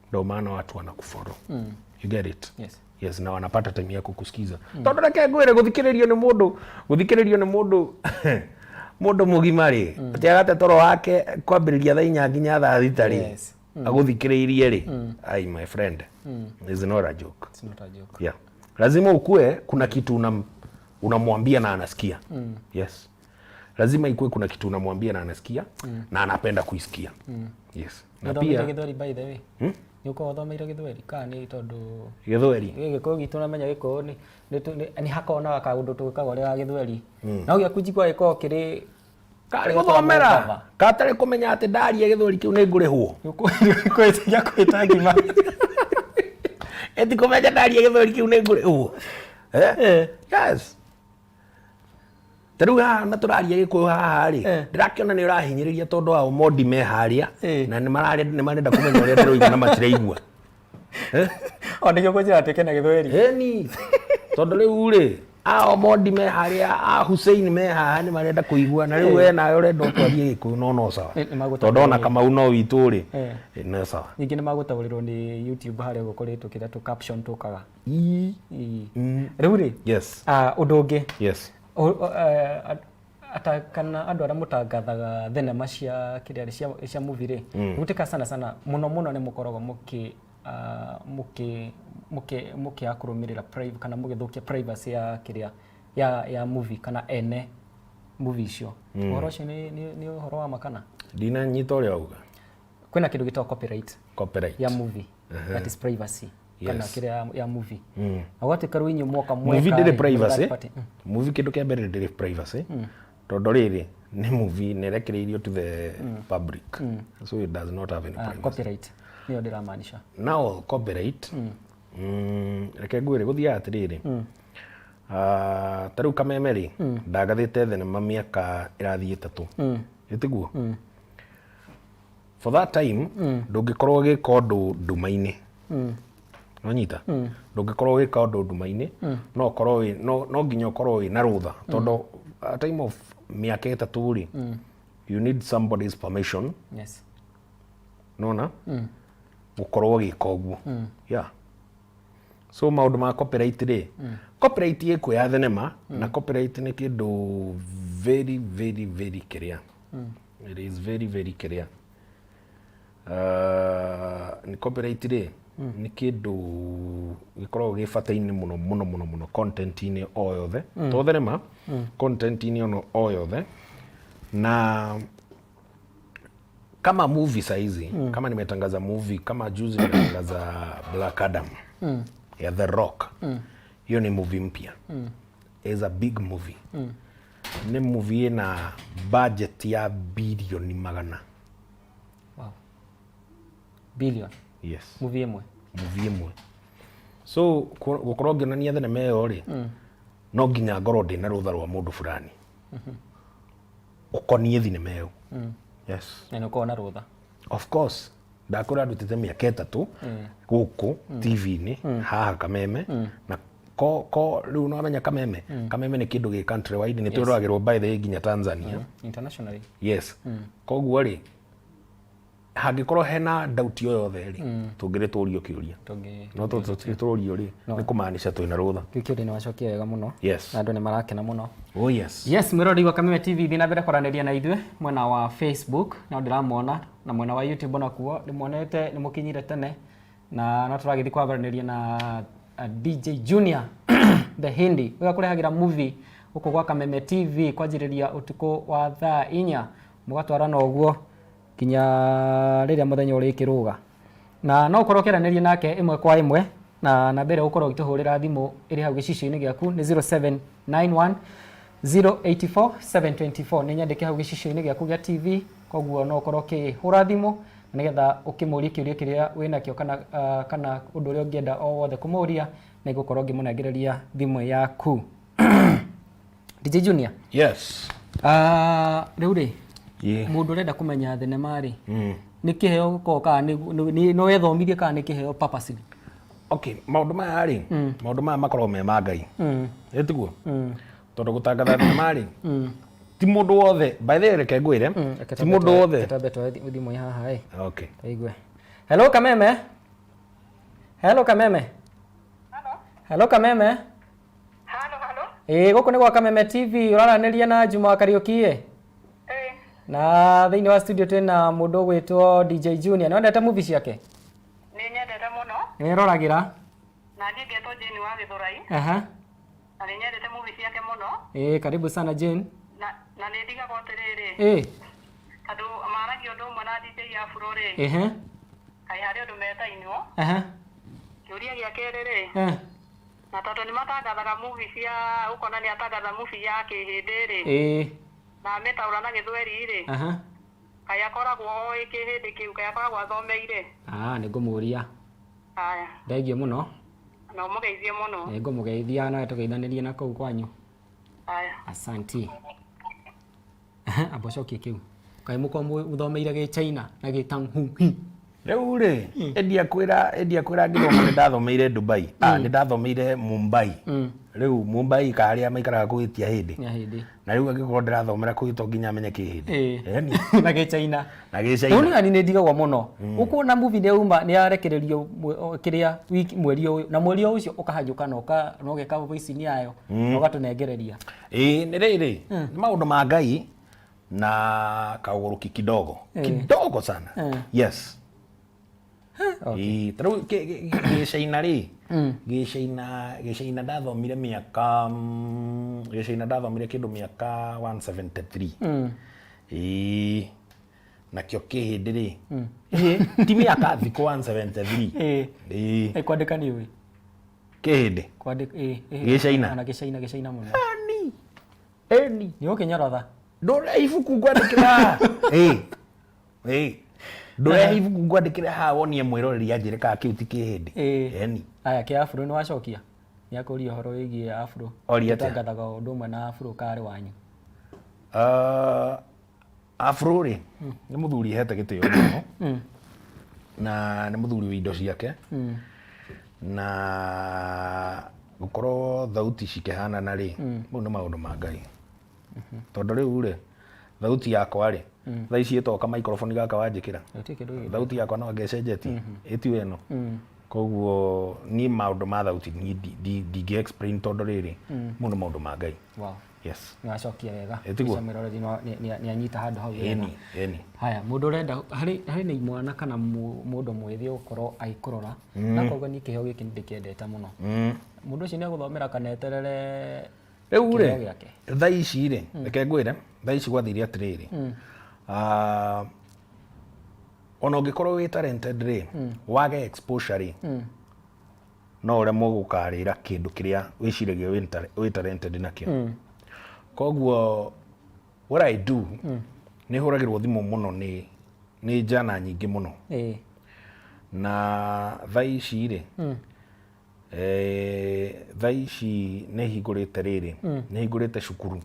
ndo maana watu wanakufollow. You get it? Yes. Yes, na wanapata time ya kukusikiza, tondu reke ngwire, guthikiririo ni mundu, guthikiririo ni mundu, mundu mugima ri, ati agate toro wake kwambiriria thaa 4 nginya thaa 6 ri, aguthikiriirie ri, ai, my friend, is not a joke. It's not a joke. Yeah, lazima ukue kuna kitu unamwambia na anasikia. Yes, lazima ikue kuna kitu unamwambia na anasikia na anapenda kuisikia. Yes, na Ũthomeire pia gĩthweri, by the way? Nĩ ũkoragwo ũthomeire gĩthweri kana nĩ tondũ Gĩthweri? Gĩkũyũ gitũ, namenya gĩkũyũ nĩ hakoragwo na kaũndũ twĩkaga ũrĩa wa gĩthweri, no gĩaku njiguaga gĩkoragwo kĩrĩ Karĩ gũthomera katarĩ kũmenya atĩ ndaria gĩthweri kĩu nĩ ngũrĩhwo. Gĩa kwĩta ngima. Ĩti kũmenya ndaria gĩthweri kĩu nĩ ngũrĩhwo. Eh? Yes, ta rĩu haha na tũraria gĩkũyũ haha rĩ, ndĩrakĩona nĩ ũrahinyĩrĩria tondũ wa Omondi me harĩa na nĩ marenda kũmenya ũrĩa ndĩroiga na matiraigua. O nĩkĩo kũnjĩra tuĩke na gĩthweri. Ĩni, tondũ rĩu rĩ, a Omondi me harĩa, a Hussein me haha, nĩ marenda kũigua, na rĩu we nawe ũrenda ũtwarie gĩkũyũ, no sawa, Nĩ magũtaũrĩrwo. Tondũ ona Kamau no witũ rĩ, no sawa. Ningĩ nĩ magũtaũrĩrwo nĩ YouTube harĩa ũguo kũrĩ tũkĩrĩa tũ caption tũkaga. Ii. Rĩu rĩ, ũndũ ũngĩ, ata kana andũ arĩa mũtangathaga thenema cia kĩrĩa rĩ, cia movie rĩ, gũtuĩka sana sana, mũno mũno nĩ mũkoragwo mũkĩ mũkĩ mũkĩ mũkĩaga kũrũmĩrĩra kana mũgĩthũkia privacy ya kĩrĩa ya movie kana ene movie icio. Ũhoro ũcio nĩ ũhoro wa ma kana? Ndinanyita ũrĩa wauga. Kwĩna kĩndũ gĩtagwo copyright Copyright ya movie, that is privacy kana kĩrĩa ya movie, na gwatuĩka rĩu inyuĩ mwoka movie mweka ndĩrĩ rĩ, privacy. Third party. Movie, kĩndũ kĩa mbere, ndĩrĩ privacy, tondũ rĩrĩ nĩ movie nĩ ĩrekereirio to the public, so it does not have any privacy. Copyright nĩyo ndĩramaanisha. Now copyright, reke ngwĩre gũthiaga atĩrĩrĩ. Ah, ta rĩu Kameme rĩ, ndagathĩte thenema mĩaka ĩrathiĩ 3, ĩtiguo? For that time ndũngĩkorwo ũgĩka ũndũ nduma-inĩ. Nonyita, ndũngĩkorwo ũgĩka ũndũ nduma-inĩ, no ũkorwo no nginya ũkorwo wĩ na rũtha, tondũ a time of mĩaka 3 rĩ, you need somebody's permission. Nona gũkorwo ũgĩka ũguo. Yeah, so maũndũ ma copyright rĩ, copyright ĩkuo ya thenema, na copyright nĩ kĩndũ very very very kĩrĩa, it is very very kĩrĩa, nĩ copyright rĩ, nĩ kĩndũ gĩkoragwo gĩ bata-inĩ mũno mũno mũno mũno content-inĩ o yothe, to thenema, content-inĩ ono o yothe. Na kama movie saizi, kama nimetangaza movie, kama juzi nimetangaza Black Adam ya The Rock, hiyo ni movie mpya, is a big movie, nĩ movie ĩna budget ya bilioni 100. Wow. Billion? Yes. Movie ĩmwe? Movie ĩmwe. So gũkorwo ngĩonania thenema ĩyo rĩ, no nginya ngorwo ndĩna rũtha rwa mũndũ fulani ũkoniĩ thinema ĩyo. Yes. Na nĩ ũkoragwo na rũtha? Of course, ndakwĩra ndutĩte mĩaka 3 gũkũ TV-inĩ haha Kameme, na ko rĩu nĩwamenya Kameme, Kameme nĩ kĩndũ gĩ country wide, nĩ twĩroragĩrwo by the way nginya Tanzania. Internationally. Yes, koguo rĩ, hangĩkorwo hena doubt o yothe rĩ, tũngĩrĩ tũrio kĩũria, Tũngĩ no tũtirĩ tũrio rĩ, nĩ kũmaanisha twĩna rũtha. Kĩu kĩũria nĩ wacokia wega mũno. Na andũ nĩ marakena mũno. Oh yes. Yes, mwĩroreri wa Kameme TV, thiĩ na mbere kwaranĩria na ithuĩ mwena wa Facebook, no ndĩramuona, na mwena wa YouTube onakuo ndĩmuonete nĩ mũkinyire tene, na no tũragĩthiĩ kwaranĩria na DJ Junior the Hindi ũrĩa kũrehagĩra movie gũkũ gwa Kameme TV kwanjĩrĩria ũtukũ wa thaa 4 mũgatwarana ũguo. Nginya rĩrĩa mũthenya ũrĩkĩrũga. Na no ũkorwo ũkĩaranĩria nake ĩmwe kwa ĩmwe na namba ĩrĩa ũgũkorwo ũgĩtũhũrĩra thimũ ĩrĩ hau gĩcicio-inĩ gĩaku nĩ 0791 084 724. Nĩ nyandĩke hau gĩcicio-inĩ gĩaku gĩa TV, koguo no ũkorwo ũkĩhũra thimũ nĩgetha ũkĩmũrie kĩũria kĩrĩa wĩnakĩo kana, kana ũndũ ũrĩa ũngĩenda o wothe kũmũria, nĩ ngũkorwo ngĩmũnengereria thimũ yaku. DJ Junior. Yes. Rĩu rĩ, mũndũ ũrenda kũmenya thenema rĩ, nĩ kĩheo gĩkoragwo kana nĩ wethomithie kana nĩ kĩheo purposely? Okay, maũndũ maya rĩ, maũndũ maya makoragwo me ma Ngai. Ĩ tiguo? Tondũ gũtangatha thenema rĩ, ti mũndũ wothe, by the way reke ngwĩre, ti mũndũ wothe. Reke twambe tuoe thimũ haha ĩ. Okay. Tũigue. Hello Kameme. Hello Kameme. Hello. Hello Kameme. Halo, halo. Ĩĩ gũkũ nĩ gwa Kameme TV ũraranĩria na Juma wa Kariũki ĩ. Eh, Na thĩinĩ wa studio twĩna mũndũ ũgwĩtwo DJ Junior. Nĩ wendete movie ciake? nĩ nyendete mũno. Nĩ wĩroragĩra? Na niĩ ngetwo Jane wa Gĩthũrai. Aha. Na nĩ nyendete movie ciake mũno. Ĩĩ karibu sana Jane. Na nĩ ndigagwo atĩrĩrĩ. Ĩĩ. Tondũ maragia ũndũ ũmwe na DJ Afro rĩ. Ehe. Kaĩ harĩ ũndũ metainwo. Aha. Kĩũria gĩa kerĩ rĩ. Eh. Na tondũ nĩ matangathaga movie cia, ũkona nĩ atangatha movie ya kĩhĩndĩ rĩ. Ĩĩ. Na amĩtaũra na gĩthweri rĩ. Aha. Kaĩ akoragwo oĩ kĩhĩndĩ kĩu, kaĩ akoragwo athomeire? Ah, nĩ ngũmũria. Haya. Thengiũ mũno. Na ũmũgeithie mũno. Nĩ ngũmũgeithia nawe tũgeithanĩrie na kũu kwanyu. Haya. Asanti. Amba ũcokie kĩu. Kaĩ mũkoragwo mũthomeire gĩ China na gĩ Tang Hu Hi. Rĩu rĩ, endia kwĩra endia kwĩra ngĩthoma nĩ ndathomeire Dubai. Ah, nĩ ndathomeire Mumbai. Rĩu Mumbai ka arĩa maikaraga kũu ĩtia hĩndĩ. Nĩ hĩndĩ. Na rĩu angĩkorwo ndĩrathomera kũu to nginya menye kĩhĩndĩ. Ĩĩ. Ĩni. Na gĩ China. Na gĩ China. Rĩu nĩ nĩ ndigagwo mũno. Ũkuona movie nĩ yauma nĩ yarekererio kĩrĩa wiki mweri ũyũ na mweri o ũcio ũkahanyũka na ũka na ũgeka voice inĩ yayo na ũgatũnengereria. Ĩĩ nĩ rĩrĩ, nĩ maũndũ ma Ngai na kaũgũrũki kidogo. Kidogo sana. Yes. Ĩĩ, ta rĩu gĩcaina rĩ, gĩcaina gĩcaina ndathomire mĩaka gĩcaina ndathomire kĩndũ mĩaka 173. Ĩĩ, nakĩo kĩhĩndĩ rĩ, ĩĩ, ti mĩaka thikũ 173. Ĩĩ. Ĩĩ, Ĩ kwandĩka nĩ ũĩ. kĩhĩndĩ. Kwandĩka ĩĩ. ĩĩ. Gĩcaina? Ona gĩcaina gĩcaina mũno. Eni. Eni. Nĩ ũkĩnyorotha. Ndũre ibuku ngwandĩkĩra. Ĩĩ. Ĩĩ. Ndũrehe ibuku ngwandĩkĩre haha wonie mwĩroreri anjĩre kana kĩu ti kĩhĩndĩ. Ĩĩ. Eni. Aya kĩa afro nĩ wacokia? Nĩ akũria ũhoro wĩgiĩ afro. Oria atĩa? Ũtangathaga ũndũ ũmwe na afro karĩ wanyu. Afro rĩ, nĩ mũthuri hete gĩtĩo mũno. Na nĩ mũthuri wĩ indo ciake. Na gũkorwo thauti cikĩhanana rĩ, mau nĩ maũndũ ma Ngai. Tondũ rĩu rĩ, thauti yakwa rĩ, thaa ici ĩtoka microphone gaka wanjĩkĩra. Gũtirĩ kĩndũ gĩgĩthiĩ. Thauti yakwa no anga ĩcenjetie, ĩtiwe ĩno. Koguo niĩ maũndũ ma thauti niĩ ndingĩ explain tondũ rĩrĩ, mau nĩ maũndũ ma Ngai. Wow. Yes. Nĩ wacokia wega. Ĩ tiguo? Ũcio mwĩroreri nĩ anyita handũ hau wega. Ĩni, ĩni. Haya, mũndũ ũrenda harĩ harĩ na imwana kana mũndũ mwĩthĩ ũgũkorwo agĩkũrora na akauga niĩ kĩheo gĩkĩ nĩ ndĩkĩendete mũno. Mũndũ ũcio nĩ egũthomera kana eterere Rĩu rĩ, kĩheo gĩake? Thaa ici rĩ, reke ngwĩre, thaa ici gwathire atĩrĩrĩ. Ona ũngĩkorwo wĩ talented rĩ, wage exposure rĩ, no ũremwo gũkarĩra kĩndũ kĩrĩa wĩciragia wĩ talented nakĩo. Koguo what I do, nĩ hũragĩrwo thimũ mũno nĩ njana nyingĩ mũno. Na thaa ici rĩ, thaa ici nĩ hingũrĩte rĩrĩ, nĩ hingũrĩte cukuru.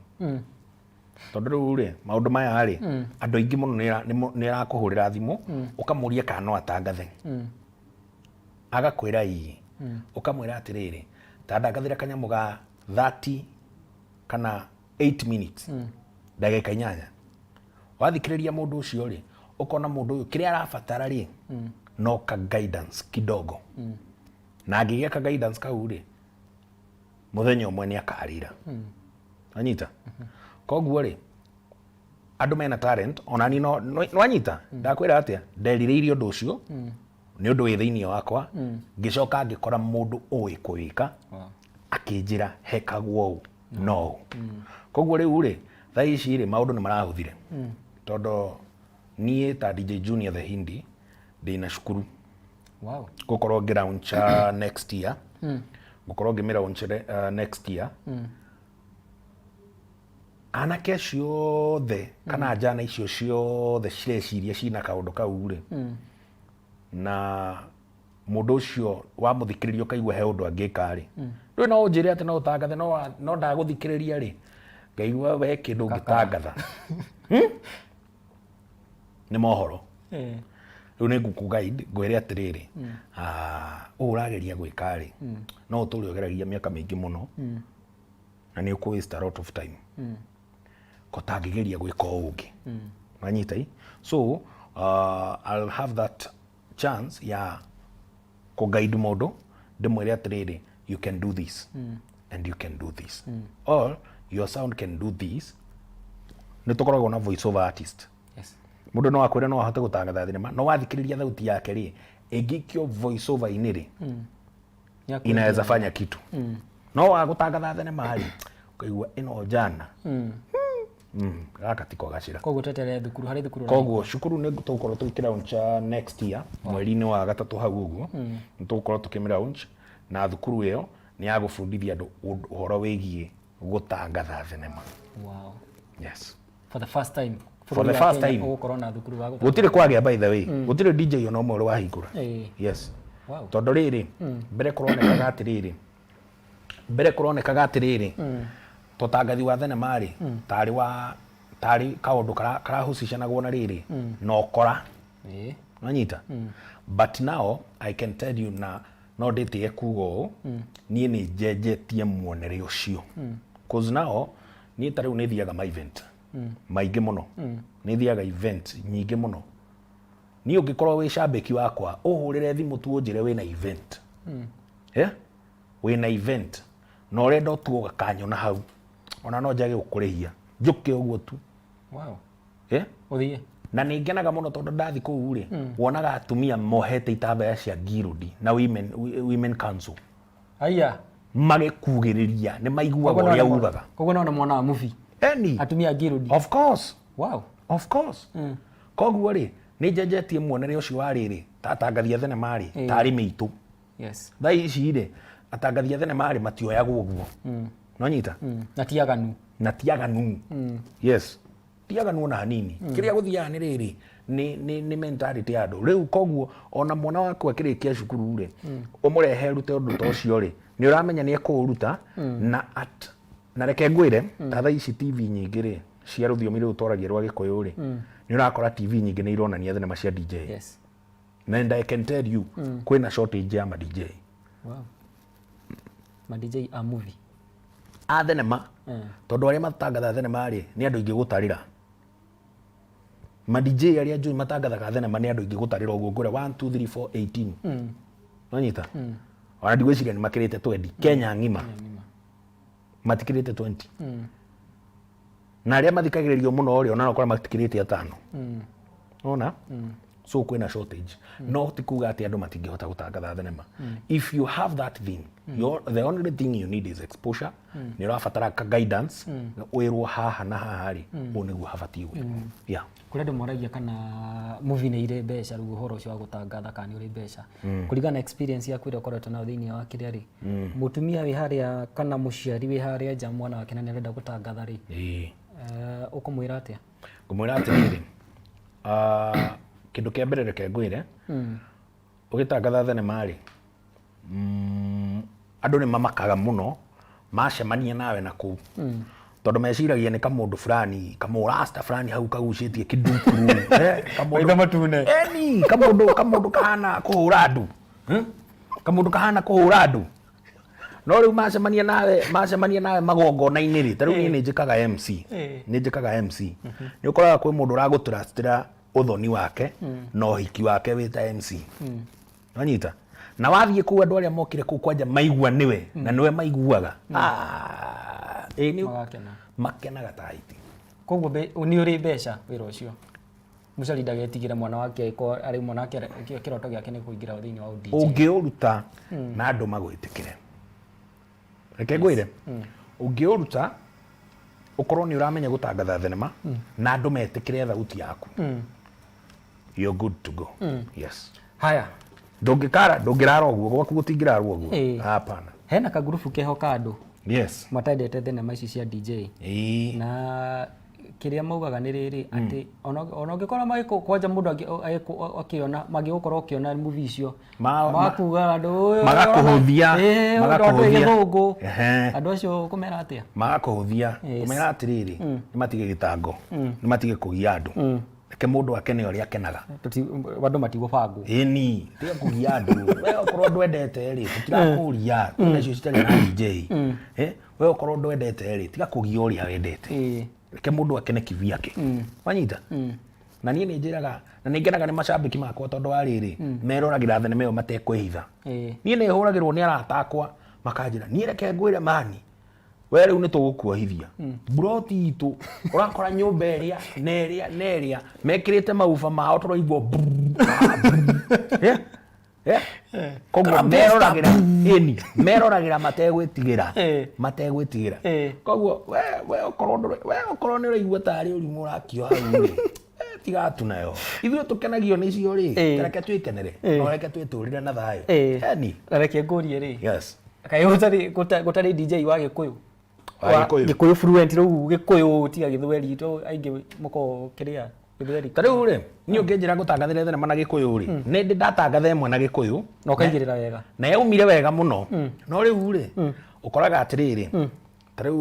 Tondũ rĩu rĩ, maũndũ maya rĩ, andũ aingĩ mũno nĩ arakũhũrĩra thimũ, ũkamũria kana no atangathe. Agakwĩra ĩĩ. Ũkamwĩra atĩrĩrĩ, ta ndangathĩra kanyamũ ga 30 kana 8 minutes, ndagĩka inyanya. Wathikĩrĩria mũndũ ũcio rĩ, ũkona mũndũ ũyũ kĩrĩa arabatara rĩ, no ka guidance kidogo. Na angĩgĩa ka guidance kau rĩ, mũthenya ũmwe nĩ akarĩra. Wanyita? Koguo rĩ, andũ mena talent, ona niĩ nĩwanyita? Ndakwĩra atĩa? Nderirĩirie ũndũ ũcio, nĩ ũndũ wĩ thĩinĩ wakwa, ngĩcoka ngĩkora mũndũ ũĩ kũwĩka, akĩnjĩra hekagwo ũũ, no ũũ. Koguo rĩu rĩ, thaa ici rĩ, maũndũ nĩ marahũthire. Tondũ Niĩ ta DJ Junior the Hindi ndĩna cukuru. Ngũkorwo ngĩ launch next year, ngũkorwo ngĩmĩ launch next year. Anake acio othe kana njana icio ciothe cireciria cina kaũndũ kau rĩ, na mũndũ ũcio wamũthikĩrĩria ũkaigua he ũndũ angĩka rĩ, ndũĩ no ũnjĩre atĩ no ũtangathe, no ndagũthikĩrĩria rĩ, ngaigua we kĩndũ ũngĩtangatha nĩ mohoro. Rĩu nĩ ngũkũ guide, ngwĩre atĩrĩrĩ, ah, ũũ ũrageria gwĩka rĩ, no ũtũre ũgeragia mĩaka mĩingĩ mũno na nĩ ũkũ waste a lot of time ko tangĩgeria gwĩka ũũ ũngĩ. Wanyita i? So I'll have that chance ya kũ guide mũndũ, ndĩmwĩre atĩrĩrĩ, you can do this and you can do this, or your sound can do this. Nĩ tũkoragwo na voice over artist. Mũndũ no akwĩre no ahote gũtangatha thinema, no wathikĩrĩria thauti yake rĩ, ĩngĩikio voice over inĩ rĩ, inaweza fanya kitu. No wa gũtangatha thenema rĩ, ũkaigua ĩno njana gaka tiko gacĩra. Koguo tweterere thukuru, harĩ thukuru. Koguo cukuru nĩ tũgũkorwo tũgĩkĩ launch next year, mweri-inĩ wa gatatũ hau ũguo nĩ tũgũkorwo tũkĩmĩ launch. Na thukuru ĩyo nĩ ya gũbundithia andũ ũhoro wĩgiĩ gũtangatha thenema. Yes. For the first time. For the first time. Ũgũkorwo na thukuru wa gũtangatha. Gũtirĩ kwagĩa, by the way, gũtirĩ DJ ona ũmwe ũrĩ wahingũra. Yes. Tondũ rĩrĩ, mbere kũronekaga atĩrĩrĩ, tũtangathi wa thenema rĩ, tarĩ wa tarĩ kaũndũ karahusishanagwo na rĩrĩ na ũkora. Wanyita? But now I can tell you, na no ndĩtĩe kuga ũũ, niĩ nĩ njenjetie muonere ũcio, cause now niĩ ta rĩu nĩ thiaga ma event maingĩ mũno, nĩ thiaga event nyingĩ mũno. Niĩ ũngĩkorwo wĩ cambĩki wakwa, ũhũrĩre thimũ tu ũnjĩre wĩna event, yeah? Wĩna event na ũrenda tu ũgakanyona hau, ona no njage gũkũrĩhia, njũke ũguo tu. Yeah? Ũthiĩ. Na nĩ ngenaga mũno tondũ ndathi kũu rĩ, wonaga atumia mohete itambaya cia guild na women council. Aya. Magĩkugĩrĩria, nĩ maiguaga ũrĩa ugaga. Koguo no nĩ mwana wa movie. Any. Atumia a guild. Of course. Of course. Koguo rĩ, nĩ njenjetie muonere ũcio wa rĩrĩ, ta atangathi a thenema rĩ, tarĩ mĩitũ. Thaa ici rĩ, atangathi a thenema rĩ, matioyagwo ũguo, nonyita? Na ti aganu. Na ti aganu, yes, ti aganu ona hanini. Kĩrĩa gũthiaga nĩ rĩrĩ, nĩ mentality ya andũ rĩu. Koguo ona mwana waku akĩrĩkia cukuru rĩ, ũmũrehe rute ũndũ ta ũcio rĩ, nĩ ũramenya nĩ ekũũruta. Na reke ngwĩre, ta thaa ici TV nyingĩ rĩ, cia rũthiomi rũrũ twaragia rwa Gĩkũyũ rĩ, nĩ ũrakora TV nyingĩ nĩ ironania thenema cia DJ. And I can tell you, kwĩna shortage ya ma DJ. Ma DJ a movie. A thenema, tondũ arĩa matangathaga thenema rĩ, nĩ andũ aingĩ gũtarĩra. Ma DJ arĩa njũĩ matangathaga thenema nĩ andũ aingĩ gũtarĩra ũguo, ngwĩra 1 2 3 4 18, wanyita? Ona ndigwĩciria nĩ makĩrĩte 20 Kenya ng'ima, matikĩrĩte 20. Na arĩa mathikagĩrĩrio mũno rĩ, ona no ũkore matikĩrĩte atano ona. So kwĩna shortage, no ti kuga atĩ andũ matingĩhota gũtangatha thenema. If you have that thing, the only thing you need is exposure. Nĩ ũrabatara ka guidance, wĩrwo haha na haha rĩ, ũũ nĩguo habatiĩ gwĩkwo, yeah. Kũrĩ andũ moragia kana movie nĩ irĩ mbeca, rĩu ũhoro ũcio wa gũtangatha kana nĩ ũrĩ mbeca. Kũringana na experience yaku ĩrĩa ũkoretwo nayo thĩinĩ wa kĩrĩa rĩ, mũtumia wĩ harĩa kana mũciari wĩ harĩa nja, mwana wake na nĩ arenda gũtangatha rĩ, ũkũmwĩra atĩa? Ngũmwĩra atĩrĩrĩ, ah, kĩndũ kĩa mbere reke ngwĩre, ũgĩtangatha thenema rĩ, andũ nĩ mamakaga mũno macemania nawe na kũu, tondũ meciragia nĩ kamũndũ fulani, kamũrasta fulani hau kagucĩtie kĩndukuru, kamũndũ Maitho matune. Eni kamũndũ kahana kũhũra andũ. Kamũndũ kahana kũhũra andũ. No rĩu macemania nawe magongona-inĩ rĩ, ta rĩu niĩ nĩ njĩkaga MC, nĩ njĩkaga MC, nĩ ũkoraga kwĩ mũndũ ũragũtrustĩra ũthoni wake na ũhiki wake wĩ ta MC, wanyita? Na wathiĩ kũu, andũ arĩa mokire kũu kwanja maigua nĩwe na nĩwe maiguaga. Ah, ĩ, Magakena. Makenaga ta hiti. Koguo nĩ ũrĩ mbeca wĩra ũcio. Mũciari ndagetigĩre mwana wake angĩkorwo arĩ mwana wake kĩroto gĩake nĩ kũingĩra thĩinĩ wa DJ. Ũngĩũruta na andũ magwĩtĩkĩre, reke ngwĩre, ũngĩũruta ũkorwo nĩ ũramenya gũtangatha thenema na andũ metĩkĩre thauti yaku. You're good to go. Yes. Haya. Ndũngĩkara, ndũngĩrara ũguo, gwaku gũtingĩrarwo ũguo. Hapana. Hena kagurubu keho ka andũ matendete thenema ici cia DJ. Na kĩrĩa maugaga nĩ rĩrĩ, atĩ ona ũngĩkorwo magĩkũ, kwanja mũndũ akĩona, mangĩgũkorwo ũkĩona movie icio, magakuga andũ, "Ũyũ Magakũhũthia, ũyũ magakũhũthia. Gĩthũngũ." Andũ acio ũkũmera atĩa? Magakũhũthia. Kũmera atĩrĩrĩ, nĩ matige gĩtango, nĩ matige kũgia andũ. Reke mũndũ akene ũrĩa akenaga. Andũ matigũbangwo. Ĩni, tiga kũgia andũ. We okorwo ndwendete rĩ, tũtirakũria, kwĩna icio citarĩ na DJ. We okorwo ndwendete rĩ, tiga kũgia ũrĩa wendete. Reke mũndũ akene kivyake. Wanyita? Na niĩ nĩ njĩraga, na nĩ ngenaga nĩ macambĩki makwa tondũ wa rĩrĩ, meroragĩra thenema ĩyo matekwĩhitha. Niĩ nĩ hũragĩrwo nĩ arata akwa, makanjĩra, niĩ reke ngwĩre mani, we rĩu nĩ tũgũkuohithia. Mburoti itũ, ũrakora nyũmba ĩrĩa, na ĩrĩa, na ĩrĩa, mekĩrĩte mauba mao tũraigua brrr. Koguo meroragĩra, ĩni, meroragĩra mategwĩtigĩra. Mategwĩtigĩra. Koguo we okorwo ndũrĩ, we okorwo nĩ ũraigua tarĩ ũrimũ ũrakio hau rĩ, tiga tu nayo. Ithuĩ tũkenagio nĩcio rĩ, reke twĩkenere, no reke twĩtũrĩre na thayũ. Ĩni. Na reke ngũrie rĩ. Yes. Kaĩ gũtarĩ DJ wa Gĩkũyũ? Wa Gĩkũyũ? Gĩkũyũ fluent rĩu, Gĩkũyũ tiga Gĩthweri, to aingĩ mũkoragwo kĩrĩa Gĩthweri. Ta rĩu rĩ, niĩ ũngĩnjĩra ngũtangathĩre thenema na Gĩkũyũ rĩ, nĩ ndĩ ndatangatha ĩmwe na Gĩkũyũ. Na ũkaigĩrĩra wega. Na yaumire wega mũno. No rĩu rĩ, ũkoraga atĩrĩrĩ, ta rĩu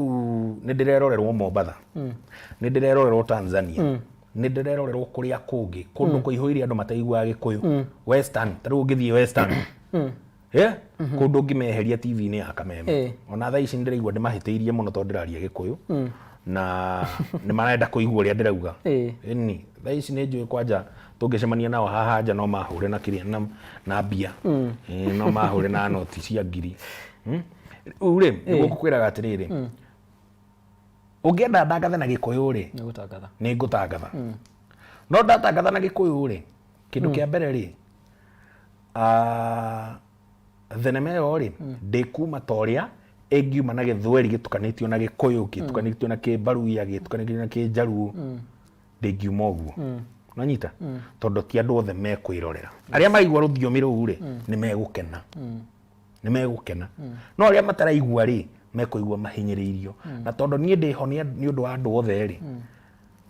nĩ ndĩrerorerwo Mombatha, nĩ ndĩrerorerwo Tanzania, nĩ ndĩrerorerwo kũrĩa kũngĩ, kũndũ kũihũire andũ mataiguaga Gĩkũyũ. Western, ta rĩu ũngĩthiĩ Western, kũndũ ũngĩmeheria TV-inĩ ya Kameme. Ona thaa ici nĩndĩraigua ndĩmahĩtĩirie mũno tondũ ndĩraria Gĩkũyũ na nĩ marenda kũigua ũrĩa ndĩrauga. Ĩni, thaa ici nĩ njũĩ kwanja tũngĩcemania nao haha nja no mahũre na kĩrĩa, na mbia. No mahũre na noti cia ngiri. Rĩu rĩ, nĩguo ngũkwĩraga atĩrĩrĩ, ũngĩenda ndangathe na Gĩkũyũ rĩ, Nĩngũtangatha. Nĩngũtangatha. No ndatangatha na Gĩkũyũ rĩ, kĩndũ kĩa mbere rĩ, thenema ĩyo rĩ, ndĩkuma ta ũrĩa ĩngiuma na Gĩthweri gĩtukanĩtio na Gĩkũyũ, gĩtukanĩtio na Kĩmbaruya, gĩtukanĩtio na Kĩnjaruo, ndĩngiuma ũguo. Nĩwanyita? Tondũ ti andũ othe mekwĩrorera. Arĩa maraigua rũthiomi rũu rĩ, nĩ megũkena. Nĩ megũkena. No arĩa mataraigua rĩ, mekũigua mahinyĩrĩirio. Na tondũ niĩ ndĩho nĩ ũndũ wa andũ othe rĩ,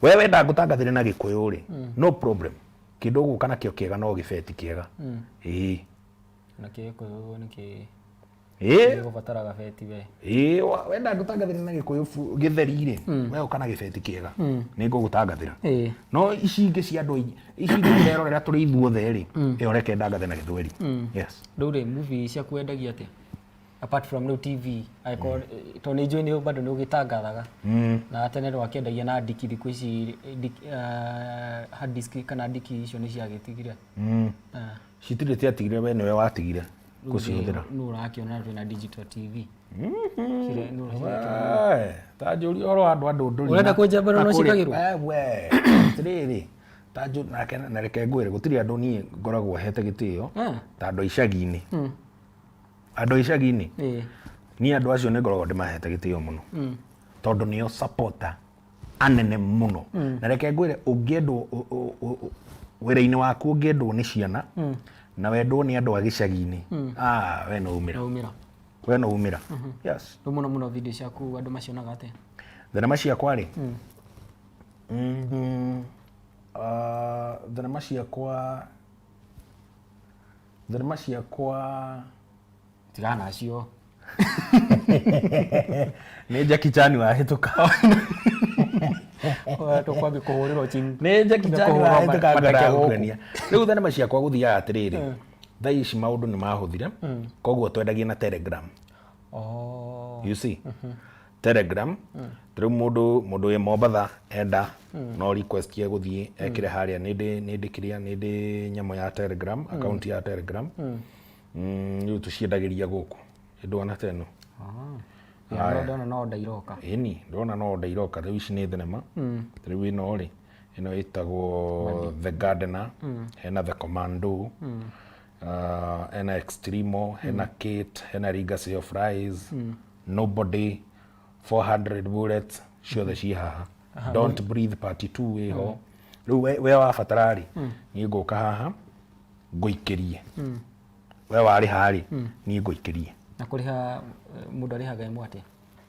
we wenda ngũtangathĩre na Gĩkũyũ rĩ, no problem. Kĩndũ ũgũka nakĩo kĩega no gĩbeti kĩega. Ĩĩ. Na Gĩkũyũ nĩ kĩ Ĩĩ. Gũbatara gabeti we. Ĩĩ, wenda ngũtangathĩre na Gĩkũyũ gĩtheri rĩ, we ũka na gĩbeti kĩega. Nĩ ngũgũtangathĩra. No ici ingĩ cia andũ aingĩ, ici ingĩ tũrerorera tũrĩ ithuothe rĩ, ĩyo reke ndangathe na Gĩthweri. Yes. Rĩu rĩ, movie ciaku wendagia atĩa? Apart from rĩu TV, angĩkorwo tondũ nĩ njũĩ nĩ bado nĩ ũgĩtangathaga. Na tene ndwakĩendagia na ndiki, thikũ ici hard disk kana ndiki icio nĩ ciagĩtigire. Citirĩ ciatigire, we nĩwe watigire gũcihũthĩra. Nũ ũrakĩona twĩna digital TV? Ta njũria ũhoro wa andũ a ndũndũri. Ũrenda kũnjambara no ciĩkagĩrwo? We, atĩrĩrĩ, ta njũ nake, na reke ngwĩre, gũtirĩ andũ niĩ ngoragwo hete gĩtĩo ta andũ a icagi-inĩ. Andũ a icagi-inĩ, niĩ andũ acio nĩ ngoragwo ndĩmahete gĩtĩo mũno. Tondũ nĩo supporter anene mũno. Na reke ngwĩre, ũngĩendwo wĩra-inĩ waku, ũngĩendwo nĩ ciana na wendwo nĩ andũ a gĩcagi-inĩ, we no umĩra. Umĩra. We no umĩra. Yes. Rĩu mũno mũno video ciaku andũ macionaga atĩa? Thenema ciakwa rĩ, thenema ciakwa, thenema ciakwa Tigana nacio. Nĩ Jackie Chan wahĩtũka. Tũkwambia kũhũrĩrwo chini. Nĩ Jackie Chan Kũhũrwo wahĩtũka mateke ngora gũkũ. gũkenia. Rĩu thenema ciakwa gũthiaga atĩrĩrĩ, thaa ici maũndũ nĩ mahũthire, koguo twendagia na Telegram. You see? Telegram, rĩu mũndũ wĩ Mombatha enda no request egũthiĩ ekĩre harĩa, nĩ ndĩ kĩrĩa, nĩ ndĩ nyamũ ya Telegram, account ya Telegram. Rĩu tũciendagĩria gũkũ. Ndwona ta ĩno? Yeah, ndona no ndairoka. Ĩni, ndona no ndairoka. Rĩu ici nĩ thenema. Rĩu ĩno rĩ, ĩno ĩtagwo The Gardener, hena The Commando, hena Extremo, hena Kate, hena Legacy of Lies, Nobody, 400 Bullets, ciothe ciĩ haha. Don't Breathe Part 2 ĩho. Rĩu we wabatara rĩ, niĩ ngũka haha ngũikĩrie. We warĩha rĩ, niĩ ngũikĩrie. Na kũrĩha mũndũ arĩhaga ĩmwe atĩa?